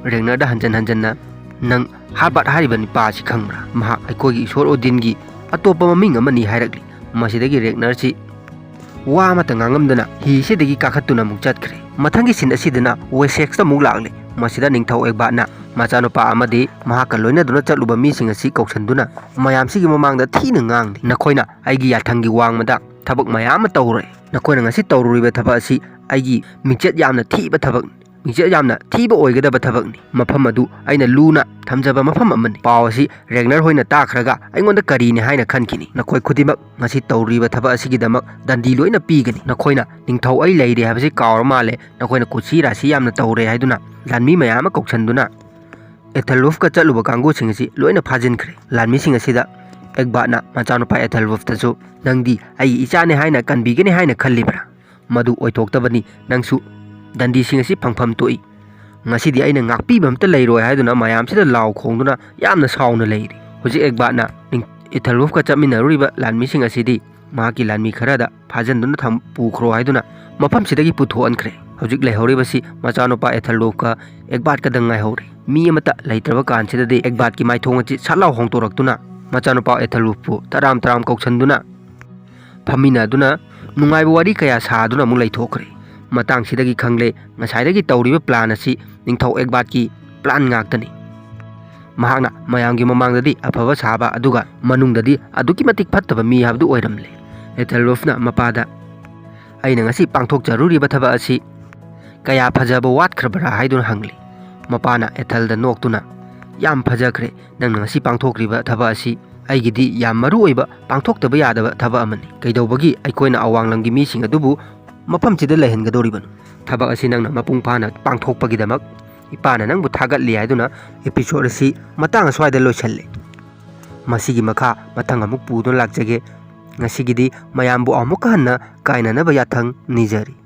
ꯔꯦꯒꯅꯔꯗ ꯍꯟꯖꯟ ꯍꯟꯖꯟꯅ, "ꯅꯪ ꯍꯥꯔꯕꯥꯔꯠ ꯍꯥꯏꯔꯤꯕ ꯅꯨꯄꯥ ꯑꯁꯤ ꯈꯪꯕ꯭ꯔꯥ? ꯃꯍꯥꯛ ꯑꯩꯈꯣꯏꯒꯤ ꯏꯁꯣꯔ ꯑꯣꯗꯤꯟꯒꯤ ꯑꯇꯣꯞꯄ ꯃꯃꯤꯡ ꯑꯃꯅꯤ" ꯍꯥꯏꯔꯛꯂꯤ꯫ ꯃꯁꯤꯗꯒꯤ ꯔꯦꯒꯅꯔꯁꯤ ꯋꯥ ꯑꯃꯠꯇ ꯉꯥꯡꯉꯝꯗꯅ ꯍꯤꯁꯤꯗꯒꯤ ꯀꯥꯈꯠꯇꯨꯅ ꯑꯃꯨꯛ ꯆꯠꯈ꯭ꯔꯦ꯫ ꯃꯊꯪꯒꯤ ꯁꯤꯟ ꯑꯁꯤꯗꯅ ꯋꯦꯁꯦꯛꯁꯇ ꯑꯃꯨꯛ ꯂꯥꯛꯂꯦ꯫ ꯃꯁꯤꯗ ꯅꯤꯡꯊꯧ ꯑꯦꯒꯕꯥꯠꯅ ꯃꯆꯥꯅꯨꯄꯥ ꯑꯃꯗꯤ ꯃꯍꯥꯛꯀ ꯂꯣꯏꯅꯗꯨꯅ ꯆꯠꯂꯨꯕ ꯃꯤꯁꯤꯡ ꯑꯁꯤ ꯀꯧꯁꯟꯗꯨꯅ ꯃꯌꯥꯝꯁꯤꯒꯤ ꯃꯃꯥꯡꯗ ꯊꯤꯅ ꯉꯥꯡꯂꯤ, "ꯅꯈꯣꯏꯅ ꯑꯩꯒꯤ ꯌꯥꯊꯪꯒꯤ ꯋꯥꯡꯃꯗ ꯊꯕꯛ ꯃꯌꯥꯝ ꯑꯃ ꯇꯧꯔꯦ꯫ ꯅꯈꯣꯏꯅ ꯉꯁꯤ ꯇꯧꯔꯨꯔꯤꯕ ꯊꯕꯛ ꯑꯁꯤ ꯑꯩꯒꯤ ꯃꯤꯡꯆꯠ ꯌꯥꯝꯅ ꯊꯤꯕ ꯊꯕꯛꯅꯤ꯫ ꯃꯤꯡꯆꯠ ꯌꯥꯝꯅ ꯊꯤꯕ ꯑꯣꯏꯒꯗꯕ ꯊꯕꯛꯅꯤ꯫ ꯃꯐꯝ ꯑꯗꯨ ꯑꯩꯅ ꯂꯨꯅ ꯊꯝꯖꯕ ꯃꯐꯝ ꯑꯃꯅꯤ꯫" ꯄꯥꯎ ꯑꯁꯤ ꯔꯦꯒꯅꯔ ꯍꯣꯏꯅ ꯇꯥꯈ꯭ꯔꯒ ꯑꯩꯉꯣꯟꯗ ꯀꯔꯤꯅꯤ ꯍꯥꯏꯅ ꯈꯟꯈꯤꯅꯤ? ꯅꯈꯣꯏ ꯈꯨꯗꯤꯡꯃꯛ ꯉꯁꯤ ꯇꯧꯔꯤꯕ ꯊꯕꯛ ꯑꯁꯤꯒꯤꯗꯃꯛ ꯗꯟꯗꯤ ꯂꯣꯏꯅ ꯄꯤꯒꯅꯤ꯫ ꯅꯈꯣꯏꯅ ꯅꯤꯡꯊꯧ ꯑꯩ ꯂꯩꯔꯦ ꯍꯥꯏꯕꯁꯤ ꯀꯥꯎꯔ ꯃꯥꯜꯂꯦ꯫ ꯅꯈꯣꯏꯅ ꯀꯨꯠꯁꯤ ꯔꯥꯁꯤ ꯌꯥꯝꯅ ꯇꯧꯔꯦ ꯍꯥꯏꯗꯨꯅ ꯂꯥꯟꯃꯤ ꯃꯌꯥꯝ ꯑꯃ ꯀꯧꯁꯟꯗꯨꯅ ꯑꯦꯊꯦꯜꯋꯨꯐꯀ ꯆꯠꯂꯨꯕ ꯀꯥꯡꯕꯨꯁꯤꯡ ꯑꯁꯤ ꯂꯣꯏꯅ ꯐꯥꯖꯤꯟꯈ꯭ꯔꯦ꯫ ꯂꯥꯟꯃꯤꯁꯤꯡ ꯑꯁꯤꯗ ꯑꯦꯒꯕꯥꯠꯅ ꯃꯆꯥꯅꯨꯄꯥ ꯑꯦꯊꯦꯜꯋꯨꯐꯇꯁꯨ, "ꯅꯪꯗꯤ ꯑꯩꯒꯤ ꯏꯆꯥꯅꯤ ꯍꯥꯏꯅ ꯀꯟꯕꯤꯒꯅꯤ ꯍꯥꯏꯅ ꯈꯜꯂꯤꯕ꯭ꯔꯥ? ꯃꯗꯨ ꯑꯣꯏꯊꯣꯛꯇꯕꯅꯤ꯫ ꯅꯪꯁꯨ ꯗꯟꯗꯤꯁꯤꯡ ꯑꯁꯤ ꯐꯪꯐꯝ ꯊꯣꯛꯏ꯫ ꯉꯁꯤꯗꯤ ꯑꯩꯅ ꯉꯥꯛꯄꯤꯕ ꯑꯝꯇ ꯂꯩꯔꯣꯏ" ꯍꯥꯏꯗꯨꯅ ꯃꯌꯥꯝꯁꯤꯗ ꯂꯥꯎ ꯈꯣꯡꯗꯨꯅ ꯌꯥꯝꯅ ꯁꯥꯎꯅ ꯂꯩꯔꯤ꯫ ꯍꯧꯖꯤꯛ ꯑꯦꯒꯕꯥꯠꯅ ꯅꯤꯡ-, ꯑꯦꯊꯦꯜꯋꯨꯐꯀ ꯆꯠꯃꯤꯟꯅꯔꯨꯔꯤꯕ ꯂꯥꯟꯃꯤꯁꯤꯡ ꯑꯁꯤꯗꯤ ꯃꯍꯥꯛꯀꯤ ꯂꯥꯟꯃꯤ ꯈꯔꯗ ꯐꯥꯖꯤꯟꯗꯨꯅ ꯊꯝ-, ꯄꯨꯈ꯭ꯔꯣ ꯍꯥꯏꯗꯨꯅ ꯃꯐꯝꯁꯤꯗꯒꯤ ꯄꯨꯊꯣꯛꯍꯟꯈ꯭ꯔꯦ꯫ ꯍꯧꯖꯤꯛ ꯂꯩꯍꯧꯔꯤꯕꯁꯤ ꯃꯆꯥꯅꯨꯄꯥ ꯑꯦꯊꯦꯜꯋꯨꯐꯀ ꯑꯦꯒꯕꯥꯠꯀꯗꯪ ꯉꯥꯏꯍꯧꯔꯦ꯫ ꯃꯤ ꯑꯃꯠꯇ ꯂꯩꯇ꯭ꯔꯕ ꯀꯥꯟꯁꯤꯗꯗꯤ ꯑꯦꯒꯕꯥꯠꯀꯤ ꯃꯥꯏꯊꯣꯡ ꯑꯁꯤ ꯁꯠ ꯂꯥꯎ ꯍꯣꯡꯗꯣꯔꯛꯇꯨꯅ ꯃꯆꯥꯅꯨꯄꯥ ꯑꯦꯊꯦꯜꯋꯨꯐꯄꯨ ꯇꯔꯥꯝ ꯇꯔꯥꯝ ꯀꯧꯁꯟꯗꯨꯅ ꯐꯝꯃꯤꯟꯅꯗꯨꯅ ꯅꯨꯡꯉꯥꯏꯕ ꯋꯥꯔꯤ ꯀꯌꯥ ꯁꯥꯗꯨꯅ ꯑꯃꯨꯛ ꯂꯩꯊꯣꯛꯈ꯭ꯔꯦ꯫ ꯃꯇꯥꯡꯁꯤꯗꯒꯤ ꯈꯪꯂꯦ, ꯉꯁꯥꯏꯗꯒꯤ ꯇꯧꯔꯤꯕ ꯄ꯭ꯂꯥꯟ ꯑꯁꯤ ꯅꯤꯡꯊꯧ ꯑꯦꯒꯕꯥꯠꯀꯤ ꯄ꯭ꯂꯥꯟ ꯉꯥꯛꯇꯅꯤ꯫ ꯃꯍꯥꯛꯅ ꯃꯌꯥꯝꯒꯤ ꯃꯃꯥꯡꯗꯗꯤ ꯑꯐꯕ ꯁꯥꯕ, ꯑꯗꯨꯒ ꯃꯅꯨꯡꯗꯗꯤ ꯑꯗꯨꯛꯀꯤ ꯃꯇꯤꯛ ꯐꯠꯇꯕ ꯃꯤ ꯍꯥꯏꯕꯗꯨ ꯑꯣꯏꯔꯝꯂꯦ꯫ ꯑꯦꯊꯦꯜꯋꯨꯐꯅ ꯃꯄꯥꯗ, "ꯑꯩꯅ ꯉꯁꯤ ꯄꯥꯡꯊꯣꯛꯆꯔꯨꯔꯤꯕ ꯊꯕꯛ ꯑꯁꯤ ꯀꯌꯥ ꯐꯖꯕ ꯋꯥꯠꯈ꯭ꯔꯕ꯭ꯔꯥ?" ꯍꯥꯏꯗꯨꯅ ꯍꯪꯂꯤ꯫ ꯃꯄꯥꯅ ꯑꯦꯊꯦꯜꯗ ꯅꯣꯛꯇꯨꯅ, "ꯌꯥꯝ ꯐꯖꯈ꯭ꯔꯦ꯫ ꯅꯪꯅ ꯉꯁꯤ ꯄꯥꯡꯊꯣꯛꯈ꯭ꯔꯤꯕ ꯊꯕꯛ ꯑꯁꯤ ꯑꯩꯒꯤꯗꯤ ꯌꯥꯝ ꯃꯔꯨ ꯑꯣꯏꯕ, ꯄꯥꯡꯊꯣꯛꯇꯕ ꯌꯥꯗꯕ ꯊꯕꯛ ꯑꯃꯅꯤ꯫ ꯀꯩꯗꯧꯕꯒꯤ ꯑꯩꯈꯣꯏꯅ ꯑꯋꯥꯡꯂꯝꯒꯤ ꯃꯤꯁꯤꯡ ꯑꯗꯨꯕꯨ ꯃꯐꯝꯁꯤꯗ ꯂꯩꯍꯟꯒꯗꯧꯔꯤꯕꯅꯣ? ꯊꯕꯛ ꯑꯁꯤ ꯅꯪꯅ ꯃꯄꯨꯡ ꯐꯥꯅ ꯄꯥꯡꯊꯣꯛꯄꯒꯤꯗꯃꯛ ꯏꯄꯥꯅ ꯅꯪꯕꯨ ꯊꯥꯒꯠꯂꯤ" ꯍꯥꯏꯗꯨꯅ episode ꯑꯁꯤ ꯃꯇꯥꯡ ꯑꯁ꯭ꯋꯥꯏꯗ ꯂꯣꯏꯁꯜꯂꯤ꯫ ꯃꯁꯤꯒꯤ ꯃꯈꯥ ꯃꯊꯪ ꯑꯃꯨꯛ ꯄꯨꯗꯨꯅ ꯂꯥꯛꯆꯒꯦ꯫ ꯉꯁꯤꯒꯤꯗꯤ ꯃꯌꯥꯝꯕꯨ ꯑꯃꯨꯛꯀ ꯍꯟꯅ ꯀꯥꯏꯅꯅꯕ ꯌꯥꯊꯪ ꯅꯤꯖꯔꯤ꯫